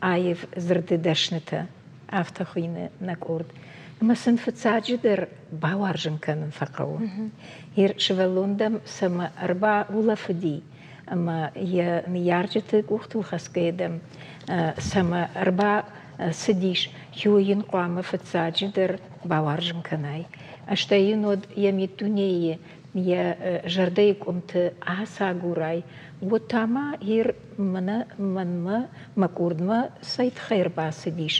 аив дзырды дӕснытӕ. Афтӕ хуыйны нӕ къорд. Ӕмӕ сын фыццаджыдӕр бауарзын кӕнын фӕхъӕуы. Йе сывӕллон дӕм цӕмӕ ӕрбаулӕфыди ӕмӕ йӕ ныййарджыты къухтыл хӕцгӕйӕ дӕм цӕмӕ ӕрбацыдис, уый йын хъуамӕ фыццаджыдӕр бауарзын кӕнай. Стӕй йын уӕд йӕ миддунейы йӕ зӕрдӕйы къуымты ацагурай, уӕд та ма йер мӕнӕ мӕнмӕ мӕ къордмӕ цӕй тыххӕй ӕрбацыдис,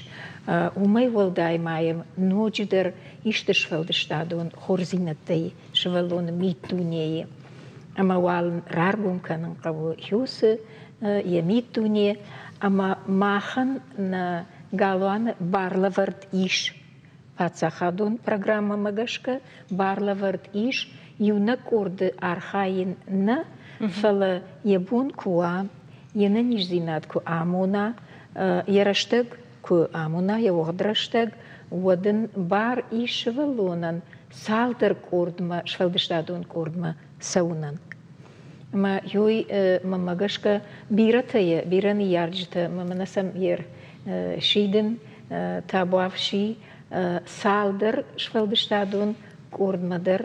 уымӕй уӕлдай ма йӕм ноджыдӕр исты сфӕлдыстадон хорздзинӕдтӕй сывӕллоны миддунейы. Ӕмӕ уал ын раргом кӕнын хъӕуы Хьюсы йӕ миддуне, ӕмӕ махӕн нӕ галуаны барлӕвӕрд ис Паддзахадон программӕмӕ гӕсгӕ барлӕвӕрд ис иунӕг къорды архайын нӕ, фӕлӕ йӕ бон куы уа, йе нӕниздзинад куы амона, йӕ рӕстӕг куы амона, йӕ уӕгъд рӕстӕг, уӕд ын бар ис сывӕллонӕн цалдӕр къордмӕ, сфӕлдыстадон къордмӕ цӕуынӕн. Ӕмӕ ёй мӕнмӕ гӕсгӕ бирӕтӕ йӕ, бирӕ ныййарджытӕ мӕнӕ сӕм ер сидын табуафси цалдӕр сфӕлдыстадон къордмӕ дӕр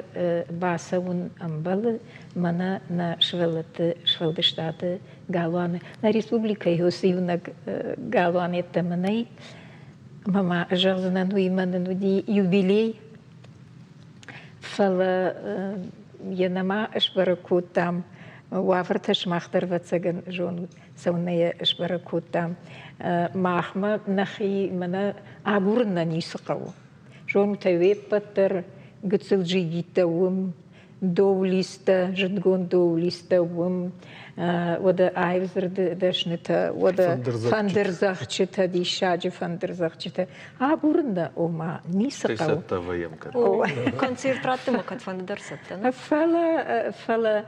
бацӕуын ӕмбӕлы мӕнӕ нӕ сывӕллӕтты сфӕлдыстады галуаны. Нӕ республикӕйы уыцы иунӕг галуан йеддӕмӕ нӕй. Ӕмӕ ма зӕгъдзынӕн, уыимӕ нын уыди юбилей. Фӕлӕ йӕ нӕма сбӕрӕг кодтам. Уавӕртӕ сымах дӕр, ӕвӕццӕгӕн, зонут, цӕуылнӕ йӕ сбӕрӕг кодтам. Махмӕ нӕхи мӕнӕ агурын нӕ ницы хъӕуы. Зонут ӕй уе ппӕт дӕр, гыццыл джигиттӕ уым, доулисттӕ, зындгонд доулисттӕ уым, уӕдӕ аив дзырды дӕснытӕ, уӕдӕ фӕндырдзӕгъдджытӕ, диссаджы фӕндырдзӕгъдджытӕ. Агурын нӕ, ома, ницы хъӕуы. Цӕттӕ вӕййӕм кӕд. Концерт раттынмӕ кӕдфӕнды дӕр цӕттӕ. Фӕлӕ, фӕлӕ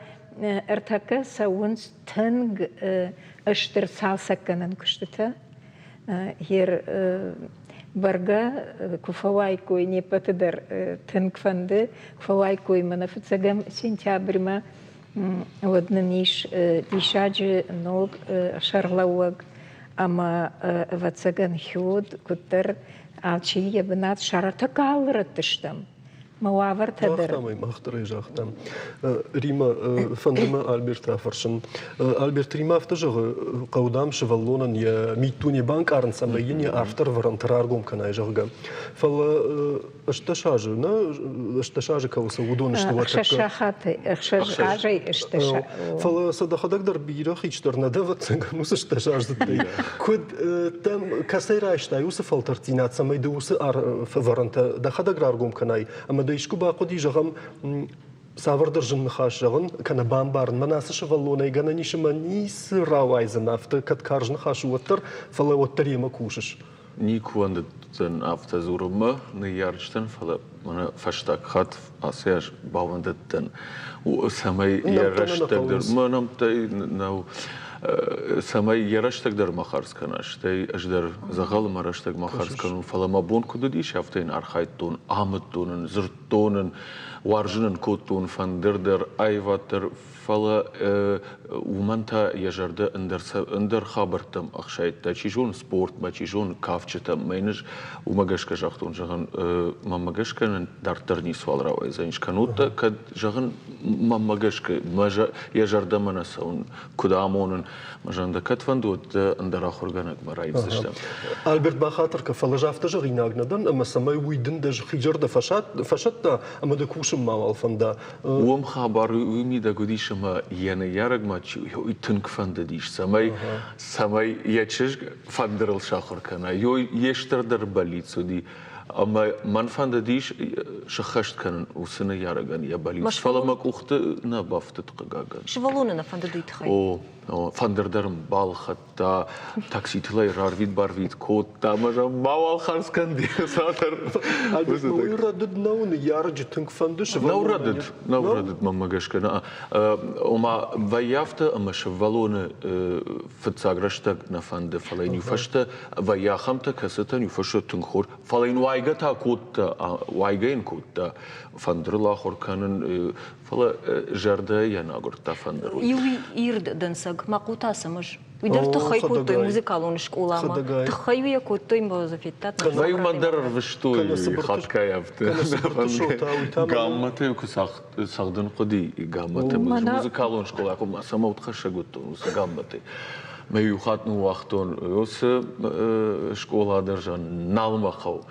ӕртӕккӕ цӕуынц тынг стыр цалцӕггӕнӕн куыстытӕ. Ер бӕргӕ куы фӕуаиккой не ппӕты дӕр тынг фӕнды, куы фӕуаиккой мӕнӕ фыццӕгӕм сентябрьмӕ, уӕд нын ис диссаджы ног сӕргълӕууӕг ӕмӕ ӕвӕццӕгӕн хиуд куыддӕр алчи йӕ бынат саратӕккӕ алы рӕтты стӕм. Мӕ уавӕртӕ дӕр. Загътам ӕй, мах дӕр ӕй загътам. Рима, фӕнды мӕ Альберты афӕрсын. Альберт Рима афтӕ зӕгъы, хъӕуы, дам, сывӕллонӕн йӕ миддуне банкъарын, цӕмӕй йын йӕ арфдӕр ӕвӕрӕнтӕ раргом кӕнай, зӕгъгӕ. Фӕлӕ 18 азы, нӕ, 18 азы кӕуыл цӕуы, уыдон сты уӕ тӕккӕ. Сахаты, ӕхсӕз азӕй 18. Фӕлӕ сӕ дӕхӕдӕг дӕр бирӕ хистӕр нӕ дӕ, ӕвӕццӕгӕн, уыцы 18-аздзыдтӕй. Куыд дӕм кӕцӕй райстай уыцы фӕлтӕрддзинад, цӕмӕй ды уыцы ӕвӕрӕнтӕ дӕхӕдӕг раргом кӕнай ӕмӕ дӕ искуы бахъуыди, зӕгъӕм, цавӕрдӕр зын ныхас зӕгъын кӕнӕ бамбарын, мӕнӕ ацы сывӕллонӕй гӕнӕн ис ӕмӕ ницы рауайдзӕн, афтӕ кӕд карз ныхас у, уӕддӕр, фӕлӕ уӕддӕр йемӕ кусыс. Никуы уӕндыдтӕн афтӕ дзурынмӕ ныййарджытӕн, фӕлӕ мӕнӕ фӕстаг хатт ацы аз бауӕндыдтӕн, цӕмӕй йӕ рӕстӕг дӕр мӕ нӕмттӕй нӕу, цӕмӕй йӕ рӕстӕг дӕр ма хардз кӕна, стӕй ӕз дӕр дзӕгъӕлы мӕ рӕстӕг ма хардз кӕнон, фӕлӕ мӕ бон куыд уыдис, афтӕ йын архайдтон, амыдтон ын, дзырдтон ын, уарзын ын кодтон фӕндыр дӕр, аивад дӕр, Фӕлӕ уымӕн та йӕ зӕрдӕ ӕндӕр хабӕрттӕм ӕхсайдта. Чи зоны, спортмӕ, чи зоны, кафджытӕм. Мӕ ын ӕз уымӕ гӕсгӕ загътон, зӕгъын, мӕнмӕ гӕсгӕ нын дарддӕр ницуал рауайдзӕнис. Кӕннод та кӕд, зӕгъын, мӕнмӕ гӕсгӕ йӕ зӕрдӕмӕ нӕ цӕуын, куыд амонын, мӕ зӕрдӕ кӕд фӕнды, уӕд ӕндӕр ахуыргӕнӕгмӕ раивдзыстӕм. Альберт, бахатыр кӕн, фӕлӕ ӕз афтӕ зӕгъинаг нӕ дӕн, ӕмӕ цӕмӕй уый дын дӕ хи зӕрдӕ фӕсӕтта ӕмӕ дӕ кусын мауал фӕнда. Уым хабар уый мидӕг уыдис, ӕмӕ йӕ ныййарӕгмӕ тынг фӕндыдис, цӕмӕй, цӕмӕй йӕ чызг фӕндырыл сахуыр кӕна. Йе стырдӕр бӕллиц уыди. Ӕмӕ мӕн фӕндыдис сыххӕст кӕнын уыцы ныййарӕгӕн йӕ бӕллиц. Фӕлӕ мӕ къухты нӕ бафтыд, хъыгагӕн. Сывӕллоны нӕ фӕндыд уый тыххӕй? О, фӕндыр дӕр ын балхӕдта. Та такситыл ӕй рарвит-барвит кодта ӕмӕ зӕгъ, мауал хардз кӕн де цатыр. Уый рӕдыд нӕу, ныййарӕджы тынг фӕнды сывӕллоны. Нӕу рӕдыд, нӕу рӕдыд мӕнмӕ гӕсгӕ. Ома вӕййы афтӕ, ӕмӕ сывӕллоны фыццаг рӕстӕг нӕ фӕнды, фӕлӕ йын иу фӕстӕ вӕййы ахӕмтӕ, кӕцытӕн иу фӕстӕ тынг хорз, фӕлӕ йын уайгӕ та кодта, уайгӕ йын кодта фӕндырыл ахуыр кӕнын, Фӕлӕ зӕрдӕ йӕ нӕ агуырдта фӕндыр. Иу ирд дӕнцӕг Махъута Цымыз. Уый дӕр тыххӕй кодтой музыкалон скъоламӕ. Тыххӕй йӕ кодтой мӕ федтат. Кӕнӕ уымӕн дӕр ӕрвыстой хатгай афтӕ. Гаммӕтӕ куы цӕгъдын хъуыди, гаммӕтӕ музыкалон скъола, ма сӕм удхӕссӕг уыдтон уыцы гаммӕтӕй. Мӕ иу хатт ныууагътон уыцы скъола дӕр нал мӕ хъӕуы.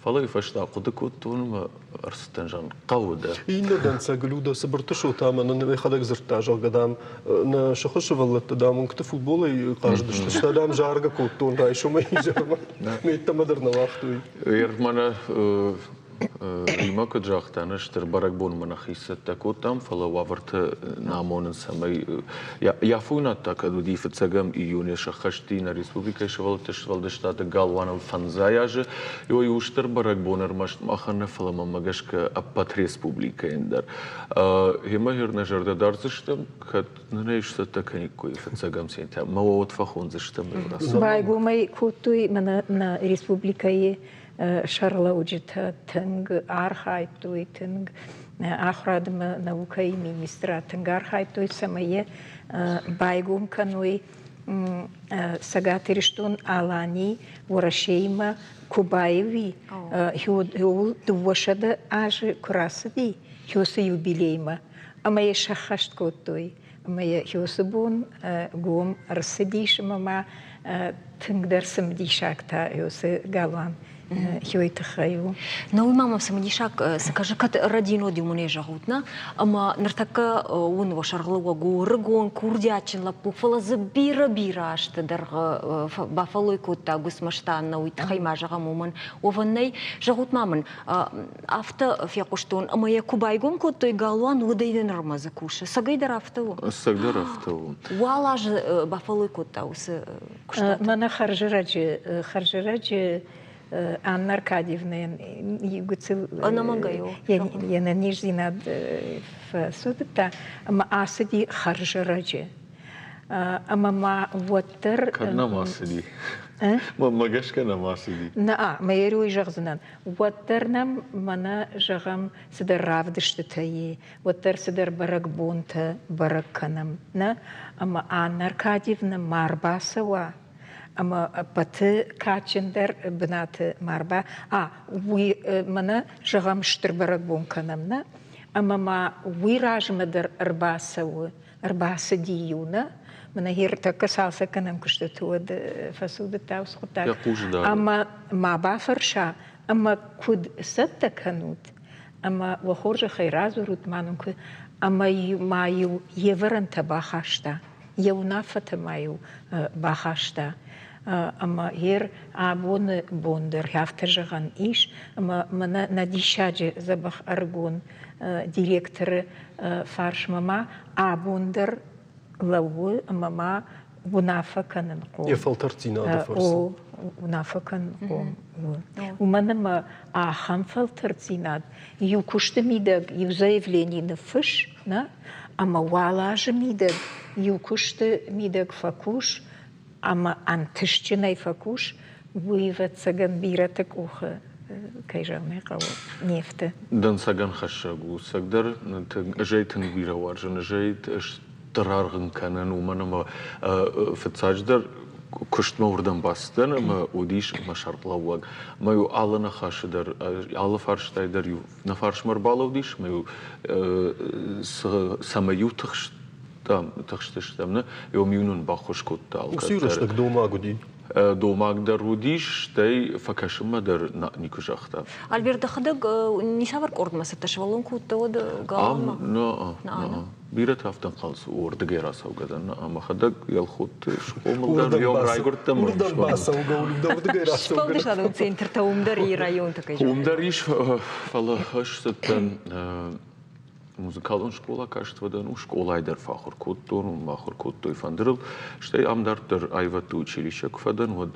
Фӕлӕ уый фӕстӕ хъуыды кодтон ӕмӕ ӕрцыдтӕн, зӕгъын, хъӕуы дӕ. Иннӕ дӕнцӕг Людӕ Цыбырты Шота ӕмӕ нын йӕхӕдӕг дзырдта, зӕгъгӕ, дам, нӕ сыхы сывӕллӕттӕ, дам, уынгты футболӕй хъазыдысты, стӕй, дам, заргӕ кодтон райсомӕй изӕрмӕ. Ме ттӕмӕ дӕр нӕ уагътой. Мӕнӕ Римӕ куыд загъта, нӕ стыр бӕрӕгбонмӕ нӕхи цӕттӕ кодтам, фӕлӕ уавӕртӕ нӕ амонынц, цӕмӕй йӕ афойнад та кӕд уыди фыццӕгӕм июны сӕххӕсти нӕ республикӕйы сывӕллӕтты сфӕлдыстады галуаныл фӕндзай азы. Ой, у стыр бӕрӕгбон ӕрмӕст махӕн нӕ, фӕлӕ мӕнмӕ гӕсгӕ ӕппӕт республикӕйӕн дӕр. Гъемӕ гъер нӕ зӕрдӕ дардзыстӕм, кӕд нын ӕй сцӕттӕ кӕниккой фыццӕгӕм сентябрь, мӕ уӕд фӕхондзыстӕм. Байгом ӕй кодтой мӕнӕ нӕ республикӕйы сӕргълӕуджытӕ тынг архайдтой, тынг. Ахуырад ӕмӕ наукӕйы министрад тынг архайдтой, цӕмӕй йӕ байгом кӕной Цӕгат Ирыстон-Алани Уӕрӕсеимӕ куы баиу и, ууыл 200 азы куы рацыди, уыцы юбилеймӕ, ӕмӕ йӕ сӕххӕст кодтой. Ӕмӕ йӕ уыцы бон гом ӕрцыдис ӕмӕ ма тынгдӕр цымыдисаг та уыцы галуан хиой тыххӕй у. Но уый ма мӕм цымыдисаг цы кӕсы, кӕд родинод иумӕ нӕ зӕгъут, нӕ? Ӕмӕ ныртӕккӕ уын уӕ сӕргълӕууӕг у ӕрыгон, курдиатджын лӕппу, фӕлӕ дзы бирӕ-бирӕ азты дӕргъы бафӕллой кодта Гуыцмӕзты Аннӕ, уый тыххӕй ма зӕгъӕм, уымӕн уӕвӕн нӕй. Зӕгъут ма мын, афтӕ фехъуыстон, ӕмӕ йӕ куы байгом кодтой галуан, уӕдӕй нырмӕ дзы кусы. Цӕгӕйдӕр афтӕ у? Ӕцӕгдӕр афтӕ у. Уал азы бафӕллой кодта уыцы куыстуаты? Мӕнӕ хӕрзӕрӕджы, хӕрзӕрӕджы Анна Аркадьевнӕйӕн гыццыл Ӕнӕмӕнгӕй у. йе нӕниздзинад фӕцудыдта ӕмӕ ацыди хӕрзӕрӕджы. Ӕмӕ ма уӕддӕр... Кӕд нӕм ацыди? Мӕнмӕ гӕсгӕ нӕм ацыди. Нӕ, мӕ уый зӕгъдзынӕн. Уӕддӕр нӕм мӕнӕ, зӕгъӕм, цыдӕр равдыстытӕ и, уӕддӕр цыдӕр бӕрӕгбонтӕ бӕрӕг кӕнӕм, нӕ? Ӕмӕ Анна Аркадьевнӕ ма рбацӕуа, ӕмӕ ӕппӕты кадджындӕр бынаты ма рба... А, уый мӕнӕ, зӕгъӕм, стыр бӕрӕгбон кӕнӕм, нӕ? Ӕмӕ ма уый размӕ дӕр ӕрбацӕуы ӕрбацыди-иу нӕ, мӕнӕ ӕртӕккӕ цалцӕггӕнӕн куыстыты уӕд фӕцудыдта уыцы хъуыддаг. Ӕмӕ ма бафӕрса, ӕмӕ куыд цӕттӕ кӕнут, ӕмӕ уӕ хорзӕхӕй радзурут ма нын куы, ӕмӕ ма-иу йе вӕрӕнтӕ бахаста, йӕ уынаффӕтӕ ма-иу бахаста. Ӕмӕ гъер абоны бон дӕр афтӕ зӕгъӕн ис, ӕмӕ мӕнӕ нӕ диссаджы дзӕбӕх ӕрыгон директоры фарсмӕ ма абон дӕр лӕууы ӕмӕ ма уынаффӕ кӕнынхъом. Йӕ фӕлтӕрддзинады фӕрцы. О, уынаффӕ кӕнынхъом у. Уымӕн ӕмӕ ахӕм фӕлтӕрддзинад иу куысты мидӕг иу заявлени ныффысс, нӕ, ӕмӕ уал азы мидӕг иу куысты мидӕг фӕкус ӕмӕ ӕнтыстджынӕй фӕкус, уый, ӕвӕццӕгӕн, бирӕты къухы, кӕй зӕгъын ӕй хъӕуы, не фты. Дӕнцӕгӕн хӕссӕг у. Цӕгдӕр ӕз ӕй тынг бирӕ уарзын, ӕз ӕй стыр аргъ ын кӕнын, уымӕн ӕмӕ фыццаджыдӕр куыстмӕ уырдӕм бацыдтӕн ӕмӕ уыдис мӕ сӕргълӕууӕг. Ӕмӕ-иу алы ныхасы дӕр, алы фарстайы дӕр-иу нӕ фарсмӕ ӕрбалӕудис, ӕмӕ-иу цӕмӕй-иу тыхст тыхстыстӕм, нӕ, иу нын баххуыс кодта алкӕддӕр. Уыцы рӕстӕг домаг уыди? Домаг дӕр уыдис, стӕй фӕкӕсынмӕ дӕр никуы загъта. Альберт, дӕхӕдӕг ницавӕр къордмӕ цыдтӕ сывӕллон куы уыдтӕ, уӕд галуанмӕ? Нӕ, бирӕтӕ афтӕ ӕнхъӕлц уырдыгӕй рацӕугӕ дӕн, мӕхӕдӕг Елхотты схъомыл дӕн, йом райгуырдтӕн. Уырдӕм бацӕугӕ, уырдыгӕй рацӕугӕ. Сфӕлдыстадон центртӕ уым дӕр и районты кӕй Уым дӕр ис, фӕлӕ ӕз цыдтӕн Музыкалон скъола каст фӕдӕн, у скъолайы дӕр фӕахуыр кодтон, уым ахуыр кодтой фӕндырыл. Стӕй ам дарддӕр аивӕдты училище куы фӕдӕн, уӕд,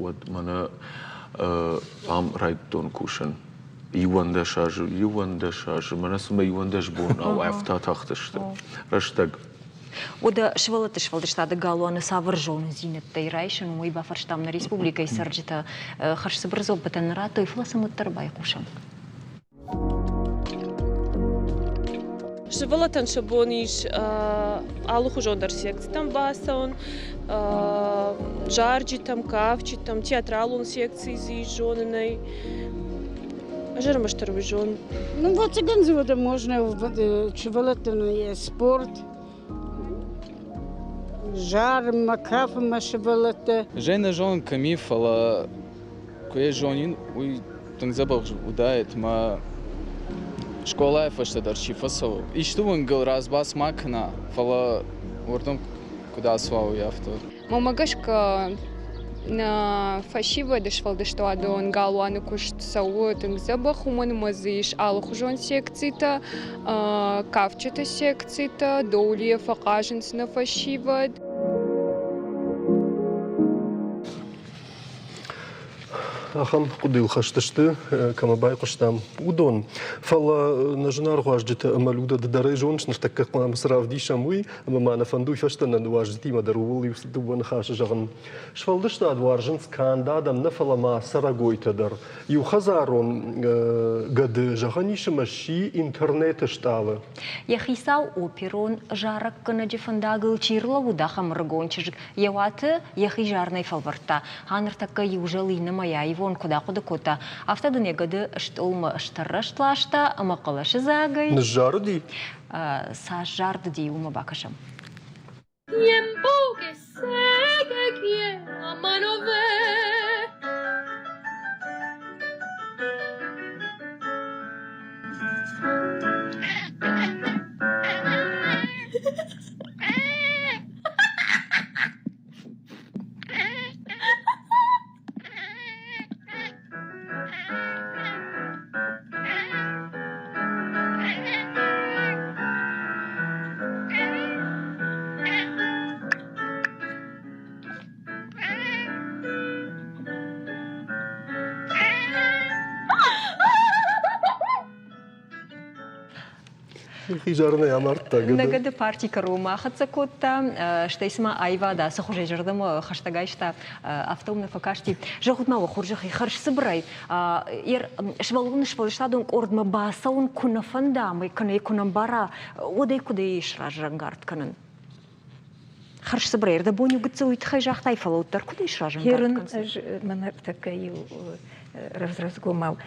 уӕд мӕнӕ ам райдыдтон кусын. 11 азы, 11 азы, мӕнӕ цыма 11 бонау афтӕ тахтысты рӕстӕг. Уӕдӕ сывӕллӕтты сфӕлдыстады галуаны цавӕр зонындзинӕдтӕй райсын, уый бафарстам нӕ республикӕйы цӕрджытӕ. Хӕрзцыбыр дзуаппытӕ нын радтой, фӕлӕ сӕм уӕддӕр байхъусӕм. Сывӕллӕттӕн сӕ бон ис алыхуызон дӕр секцитӕм бацӕуын, зарджытӕм, кафджытӕм, театралон секци дзы ис зонынӕй. Ӕз ӕрмӕстдӕр уый зонын. Ну, ӕвӕццӕгӕн дзы уӕдӕ можно сывӕллӕттӕн спорт, зарынмӕ, кафынмӕ сывӕллӕттӕ. Ӕз нӕ зонын кӕм и, фӕлӕ Куы йӕ зонин, уый тынг дзӕбӕх уыдаид мӕ скъолайы фӕстӕ дӕр чи фӕцӕуы. Исты уынгыл разбац ма кӕна, фӕлӕ уырдӕм куыд ацуа, уый афтӕ. Мӕнмӕ гӕсгӕ, нӕ фӕсивӕды сфӕлдыстадон галуаны куыст цӕуы тынг дзӕбӕх, уымӕн ӕмӕ дзы ис алыхуызон секцитӕ, кафджыты секцитӕ, доулийӕ фӕхъазынц нӕ фӕсивӕд. Ахӕм хъуыдыйыл хӕст сты, кӕмӕ байхъуыстам, уыдон. Фӕлӕ нӕ зынаргъ уазджытӕ ӕмӕ Людӕ ды дӕр ӕй зоныс, ныртӕккӕ хъуамӕ цы равдисӕм, уый, ӕмӕ ма нӕ фӕнды уый фӕстӕ нӕ уазджытимӕ дӕр ууыл иу дыууӕ ныхасы зӕгъын. Сфӕлдыстад уарзынц канд адӕм нӕ, фӕлӕ ма цӕрӕгойтӕ дӕр. Иу хӕдзарон гӕды зӕгъӕн ис ӕмӕ сси интернеты стъалы. Йӕ хицау оперон зарӕггӕнӕджы фӕндагыл чи рлӕууыд, ахӕм ӕрыгон чызг йӕ уаты йӕхи зарынӕй фӕлвӕрдта. А ныртӕккӕ иу зӕл иннӕмӕй аивон куыд ахъуыды кодта, афтӕ дын йӕ гӕды стъолмӕ стӕррӕст ласта ӕмӕ хъӕлӕсыдзагӕй Ныззарыди? Цас зардыди, уымӕ бакӕсӕм. Tiempo que sé que quiero mano ver. Хизарынӕй амардта гӕды. Нӕ гӕды парти кӕронмӕ ахӕццӕ кодта, стӕй цыма аивад ацы хуызӕй зӕрдӕмӕ хӕстӕг айста, афтӕ уым нӕ фӕкасти. Зӕгъут ма уӕ хорзӕхӕй, хӕрзцыбырӕй, сывӕллоны сфӕлдыстадон къордмӕ бацӕуын куы нӕ фӕнда ӕмӕ кӕнӕ куы нӕ мбара, уӕд ӕй куыдӕй сразӕнгард кӕнын? Хӕрзцыбырӕй, ӕрдӕбон иу гыццыл уый тыххӕй загътай, фӕлӕ уӕддӕр куыд ис разӕнгард кӕнын? Ӕз мӕнӕ тӕккӕ иу рӕвдз-рӕвдзгомау.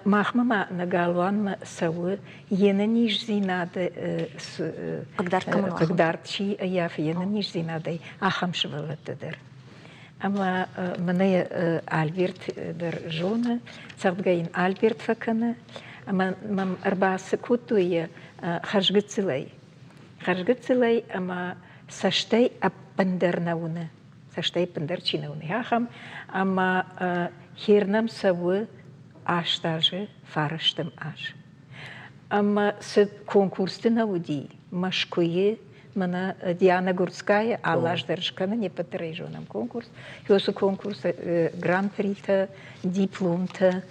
Махмӕ ма нӕ галуанмӕ цӕуы йе нӕниздзинады хъыгдард чи ӕййафы йе нӕниздзинадӕй, ахӕм сывӕллӕттӕ дӕр. Ӕмӕ мӕнӕ Альберт дӕр зоны, цӕгъдгӕ йын Альберт фӕкӕны, ӕмӕ мӕм ӕрбацы кодтой йӕ хӕрзгыццылӕй. Хӕрзгыццылӕй ӕмӕ цӕстӕй ӕппындӕр нӕ уыны. Цӕстӕй ӕппындӕр чи нӕ уыны, ахӕм. Ӕмӕ хернӕм цӕуы аст азы, фарӕстӕм аз. Ӕмӕ цы конкурсты нӕ уыди Мӕскуыйы, мӕнӕ Диана Гурцкая алы аз дӕр скӕны, не ппӕт дӕр ӕй зонӕм конкурс. Уыцы конкурсы гран-притӕ, дипломтӕ,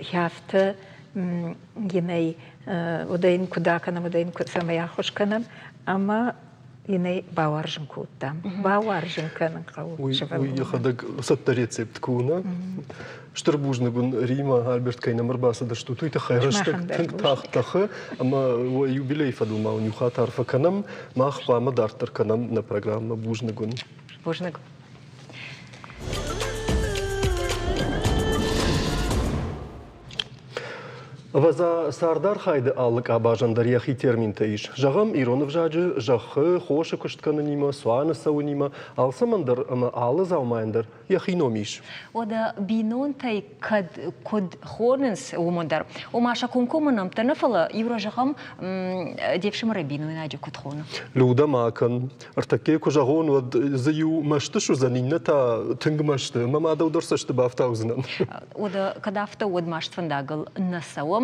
хӕфтӕ йын ӕй уыдӕй йын куыд акӕнӕм, уыдӕй йын цӕмӕй ӕххуыс кӕнӕм ӕмӕ йын ӕй бауарзын кодтам. Бауарзын кӕнын хъӕуы Уый йӕхӕдӕг цӕттӕ рецепт куы уына. Стыр бузныг уын, Рима, Альберт, кӕй нӕм ӕрбацыдыстут, уый тыххӕй рӕстӕг тынг тагъд тӕхы ӕмӕ уӕ юбилейы фӕдыл ма уын иу хатт арфӕ кӕнӕм. Мах хъуамӕ дарддӕр кӕнӕм нӕ программӕ. Бузныг уын. Бузныг. Ӕвӕдза, цардархайды алы къабазӕн дӕр йӕхи терминтӕ ис. Зӕгъӕм, ирон ӕвзаджы зӕххы, хосы куыст кӕнынимӕ, цуаны цӕуынимӕ, алцӕмӕн дӕр ӕмӕ алы дзаумайӕн дӕр йӕхи ном ис. Уӕдӕ бинонтӕй кӕд куыд хонынц, уымӕн дӕр. Ома сӕ комкоммӕ нӕмттӕ нӕ, фӕлӕ иу зӕгъӕм, де фсымӕры бинойнаджы куыд хоны? Людӕ ма кӕн. Ӕртӕккӕ куы зӕгъон, уӕд дзы иу мӕсты суыдзӕн, иннӕ та тынг мӕсты, ӕмӕ ма дӕу дӕр цӕсты бафтаудзынӕн. Уӕдӕ кӕд афтӕ, уӕд маст фӕндагыл нӕ цӕуӕм,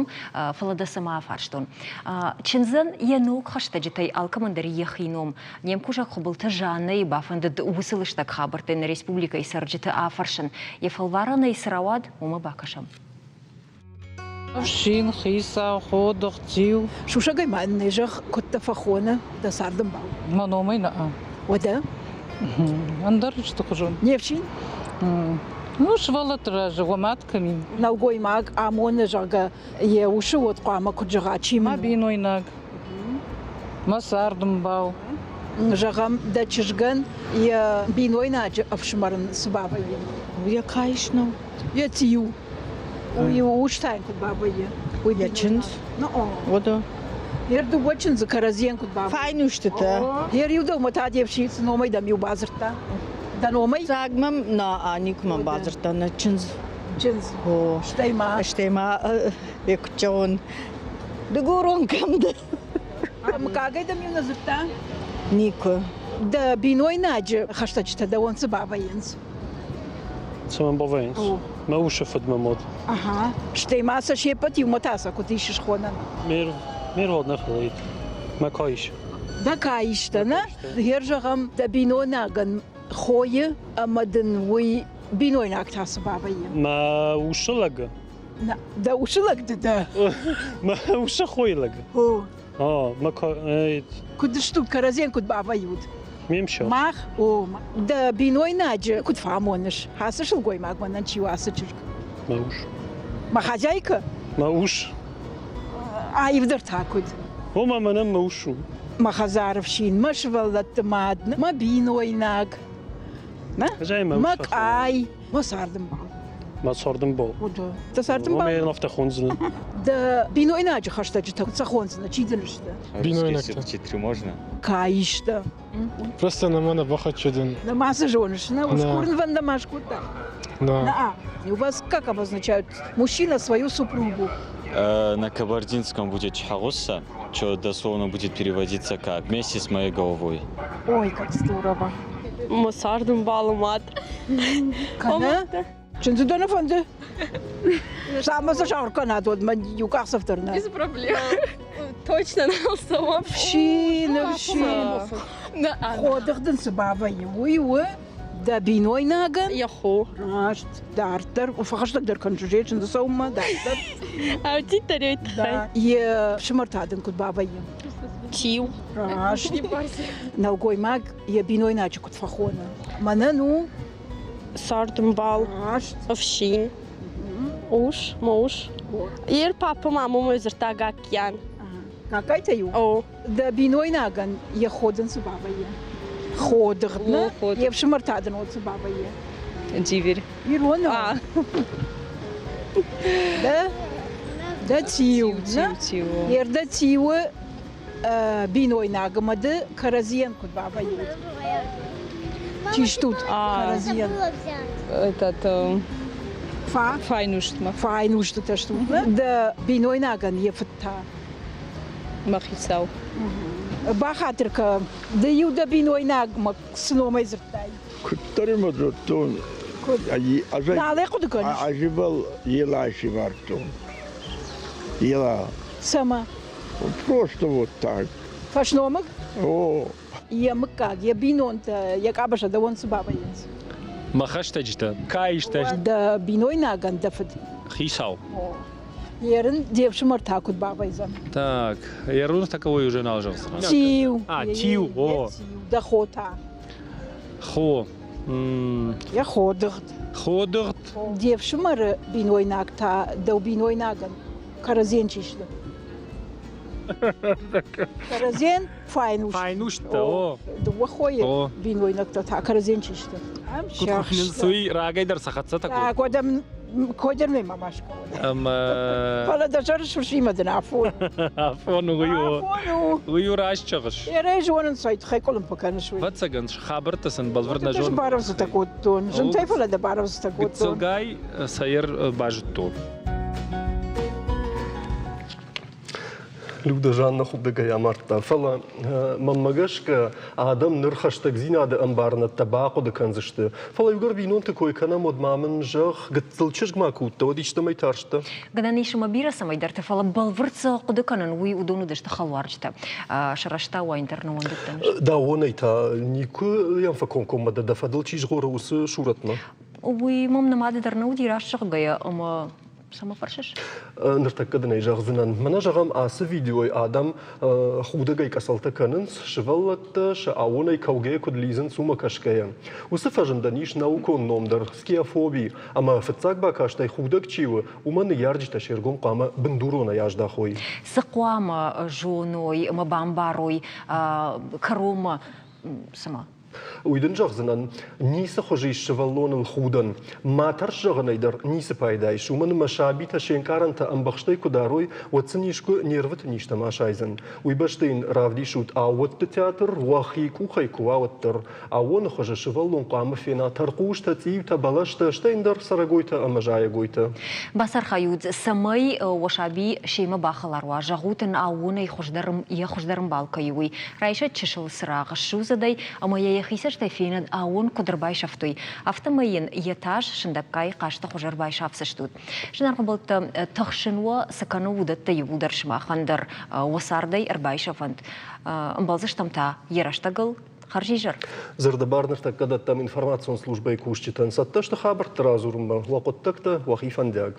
фӕлӕ дӕ цӕмӕ афарстон. Чындзӕн йӕ ног хӕстӕджытӕй алкӕмӕн дӕр йӕхи ном. Не мкусӕг Хуыбылты Жаннӕйы бафӕндыд уыцы лыстӕг хабӕрттӕй нӕ республикӕйы цӕрджыты афӕрсын. Йӕ фӕлварӕнӕй цы рауад, уымӕ бакӕсӕм. Ӕфсин, хицау, ходыгъд, тиу. Сусӕгӕй ма нӕ зӕгъ, куыд дӕ фӕхоны дӕ цардӕмбал? Мӕ номӕй нӕ. Уӕдӕ? Ӕндӕр исты хуызон. Не фсин? Ну, сывӕллӕтты раз уӕ мад кӕм и? Нӕлгоймаг амоны, зӕгъгӕ, йӕ усы уӕд хъуамӕ куыд зӕгъа, чи мын Мӕ бинойнаг, мӕ цардӕмбал. Зӕгъӕм, дӕ чызгӕн йӕ бинойнаджы ӕфсымӕр ын цы бавӕййы? Йӕ каис нӕу. Йӕ тиу. Уый ус та йын куыд бавӕййы? Уый йӕ чындз. Уӕдӕ. Йе рдыууӕ чындзы кӕрӕдзийӕн куыд бавӕййы? Файнустытӕ. Йе риу дӕумӕ та де фсин цы номӕй дӕм-иу бадзырдта? Дӕ номӕй? Цаг мӕм на никуы мӕм бадзырдта нӕ чындз. Чындз. О. Стӕй ма? Стӕй ма йӕ куыд зӕгъон, дыгурон кӕм дӕ? Мыггагӕй дӕм-иу нӕ дзырдта? Никуы. Дӕ бинойнаджы хӕстӕджытӕ дӕуӕн цы бавӕййынц? Цӕмӕн бавӕййынц? Мӕ усы фыд мӕ мад. Ага. Стӕй ма сӕ се ппӕт иумӕ та сӕ куыд ис схонӕн? Ме рвад нӕ фӕлӕйд. Мӕ каис. Дӕ каистӕ, нӕ? Гъер зӕгъӕм, дӕ бинойнагӕн хойы ӕмӕ дын уый Бинойнаг та цы бавӕййы? Мӕ усы лӕг. Нӕ, дӕ усы лӕг ды дӕ? Мӕ усы хойы лӕг. О. О, мӕ Куыд стут, кӕрӕдзийӕн куыд бавӕййут? Ме мсӕр. Мах, о, дӕ бинойнаджы куыд фӕамоныс? Ацы сылгоймаг мӕнӕн чи у, ацы чызг? Мӕ ус. Мӕ хозяйка? Мӕ ус. Аивдӕр та куыд? О, мӕ мӕнӕн мӕ ус у. Мӕ хӕдзары фсин, мӕ сывӕллӕтты мад, мӕ бинойнаг. Мӕ къай, мӕ цардӕмбал. Мӕ цардӕмбал. Дӕ цардӕмбал? Мӕ афтӕ хондзынӕ. Дӕ бинойнаджы хӕстӕджытӕ цы хондзынӕ, чи дын сты? Бинойнӕгтӕ. можно? Каистӕ. Просто на мене бахачудин. Нема цы зоныс, нӕ? Ускурынвӕнд ма скодта? Да. У вас как обозначают мужчина свою супругу? На кабардинском будет чхагуса, что дословно будет переводиться как «вместе с моей головой». Ой, как здорово. Мӕ цардӕмбалы мад. Кӕнӕ? Чындзы дӕ нӕ фӕнды? Самӕ цы сахуыр кӕнат, уӕд мӕ иу къахдзӕф дӕр нӕ. Без проблем. Точно нал цӕуӕм. Фсин, ӕфсин. Ходых дын цы бавӕййы, уый у дӕ бинойнагӕн. Йӕ хо. Раст. Дарддӕр, фӕхӕстӕгдӕр кӕн чызджы чындзы цӕуынмӕ, дарддӕр. Аудитор тыххӕй. Йе фсымӕр та дын куыд бавӕййы? Тиу. Раст. Нӕлгоймаг йӕ бинойнаджы куыд фӕхоны? Мӕнӕн у цардӕмбал, ӕфсин, ус, мӕ ус. Йе папа мамӕмӕ дзырдта Гаккиан. Гаккайтӕ-иу? О. Дӕ бинойнагӕн йӕ ходын цы бавӕййы? Ходыгъд, нӕ? Йе фсымӕр та дын цы бавӕййы? Деверь. Ирон? Дӕ? Дӕ тиу, нӕ? Ердӕ тиуы бинойнаг ӕмӕ ды кӕрӕдзийӕн куыд бавӕййут? Чи стут кӕрӕдзийӕн? Этот, Фа? Файнустмӕ. Файнустытӕ стут, нӕ? Дӕ бинойнагӕн йӕ фыд та? Мӕ хицау. Бахатыр кӕ, ды-иу дӕ бинойнагмӕ цы номӕй дзырдтай? Куыддӕр ӕмӕ дзырдтон. Куыд? Нал ӕй хъуыды кӕныс? Ӕз ибӕл Ела сивардтон. Ела. Цӕмӕ? Просто вот так. Фӕсномыг? О. Йӕ мыггаг, йӕ бинонтӕ, йӕ къабӕзтӕ дӕуӕн цы бавӕййынц? Мӕ хӕстӕджытӕ, каистӕ. Дӕ бинойнагӕн дӕ фыд? Хицау. Ерын де фсымӕр та куыд бавӕйдзӕн? Так, ерын таковой уже нал зӕгъдзынӕн. Тиу. А, тиу, о. Дӕ хо та? Хо. Йӕ ходыгъд. Ходыгъд. Де фсымӕры бинойнаг та дӕу бинойнагӕн кӕрӕдзийӕн чи сты? Кӕрӕдзийӕн файнуст. Файнусттӕ, о. Дыууӕ хойы бинойнӕгтӕ та кӕрӕдзийӕн чи сты? Куыд уый рагӕй дӕр сӕ хӕццӕтӕ кодтой. Кодӕм кодӕм ма ма Ӕмӕ Фӕлӕ дӕ зӕры сусимӕ дын афон. Афон у, уый у. Афон у. Уый у раст зӕгъыс. Ерӕй зонын цӕй тыххӕй къуылымпы кӕныс уый. Ӕвӕццӕгӕн, хабӕрттӕ сын бӕлвырд нӕ зонын. Барӕвдзытӕ кодтон. Зынтӕй фӕлӕ дӕ барӕвдзытӕ кодтон. Гыццылгай сӕ базыдтон. Люда Жанна худӕгӕй амардта. Фӕлӕ, мӕнмӕ гӕсгӕ, адӕм ныр хӕстӕгдзинады ӕмбарынӕдтӕ бахъуыды кӕндзысты. Фӕлӕ иугӕр бинонты кой кӕнӕм, уӕд ма мын, зӕгъ, гыццыл чызг ма куы уыдтӕ, уӕд истӕмӕй тарстӕ? Гӕнӕн ис ӕмӕ бирӕ цӕмӕйдӕрты, фӕлӕ бӕлвырд цы хъуыды кӕнын, уый уыдон уыдысты хӕлуарджытӕ. Сарӕзта уайын дӕр нӕ уӕндыдтӕн. Дауонӕй та никуы йӕм фӕкомкоммӕ дӕ, дӕ фӕдыл чи згъоры, уыцы сурӕтмӕ? Уый мӕм нымады дӕр нӕ уыди раст зӕгъгӕйӕ, ӕмӕ цӕмӕ фӕрсыс? Ныртӕккӕ дын ӕй зӕгъдзынӕн. Мӕнӕ зӕгъӕм, ацы видеойы адӕм худӕгӕй къӕцӕлтӕ кӕнынц, сывӕллӕттӕ сӕ ауонӕй кӕугӕйӕ куыд лидзынц, уымӕ кӕсгӕйӕ. Уыцы фӕзындӕн ис наукон ном дӕр – скиофоби, ӕмӕ фыццаг бакастӕй худӕг чи у, уымӕ ныййарджытӕ се ргом хъуамӕ бындуронӕй аздахой. Цы хъуамӕ зоной ӕмӕ бамбарой кӕронмӕ, цыма? Уый дын зӕгъдзынӕн, ницы хуызы ис сывӕллоныл худӕн. Ма тӕрс зӕгъынӕй дӕр ницы пайда ис, уымӕн ӕмӕ сабитӕ се нкъарӕнтӕ ӕмбӕхстӕй куы дарой, уӕд сын искуы нервыты низтӕ ма сайдзӕн. Уый бӕсты йын равдисут аууӕтты театр, уӕхи къухӕй куы уа, уӕддӕр. Аууоны хуызы сывӕллон хъуамӕ фена тӕрхъустӕ, цъиутӕ, бӕлӕстӕ, стӕй ӕндӕр цӕрӕгойтӕ ӕмӕ зайӕгойтӕ. Бацархайут, цӕмӕй уӕ саби семӕ бахӕлар уа, зӕгъут ын аууонӕй хуыздӕр йӕ хуыздӕр ӕмбал кӕй у, уый. Райсӕд чысыл цырагъ ссудзӕдӕй ӕмӕ йӕ йӕхи цӕстӕй фенӕд аууон куыд ӕрбайсӕфтой, афтӕмӕй йын йӕ тас сындӕггай хъазты хуыз ӕрбайсафдзыстут. Зынаргъ ӕмбӕлттӕ, тыхсын уӕ цы кӕны, уыдӕттӕ иууылдӕр сымахӕн дӕр уӕ цардӕй ӕрбайсӕфӕнт. Ӕмбӕлдзыстӕм та йӕ рӕстӕгыл. Хӕрзизӕр. Зӕрдӕбар ныртӕккӕ дӕттӕм информацион службӕйы кусджытӕн. Цӕттӕ сты хабӕртты радзурынмӕ. Уӕ хъуыддӕгтӕ уӕхи фӕндиаг.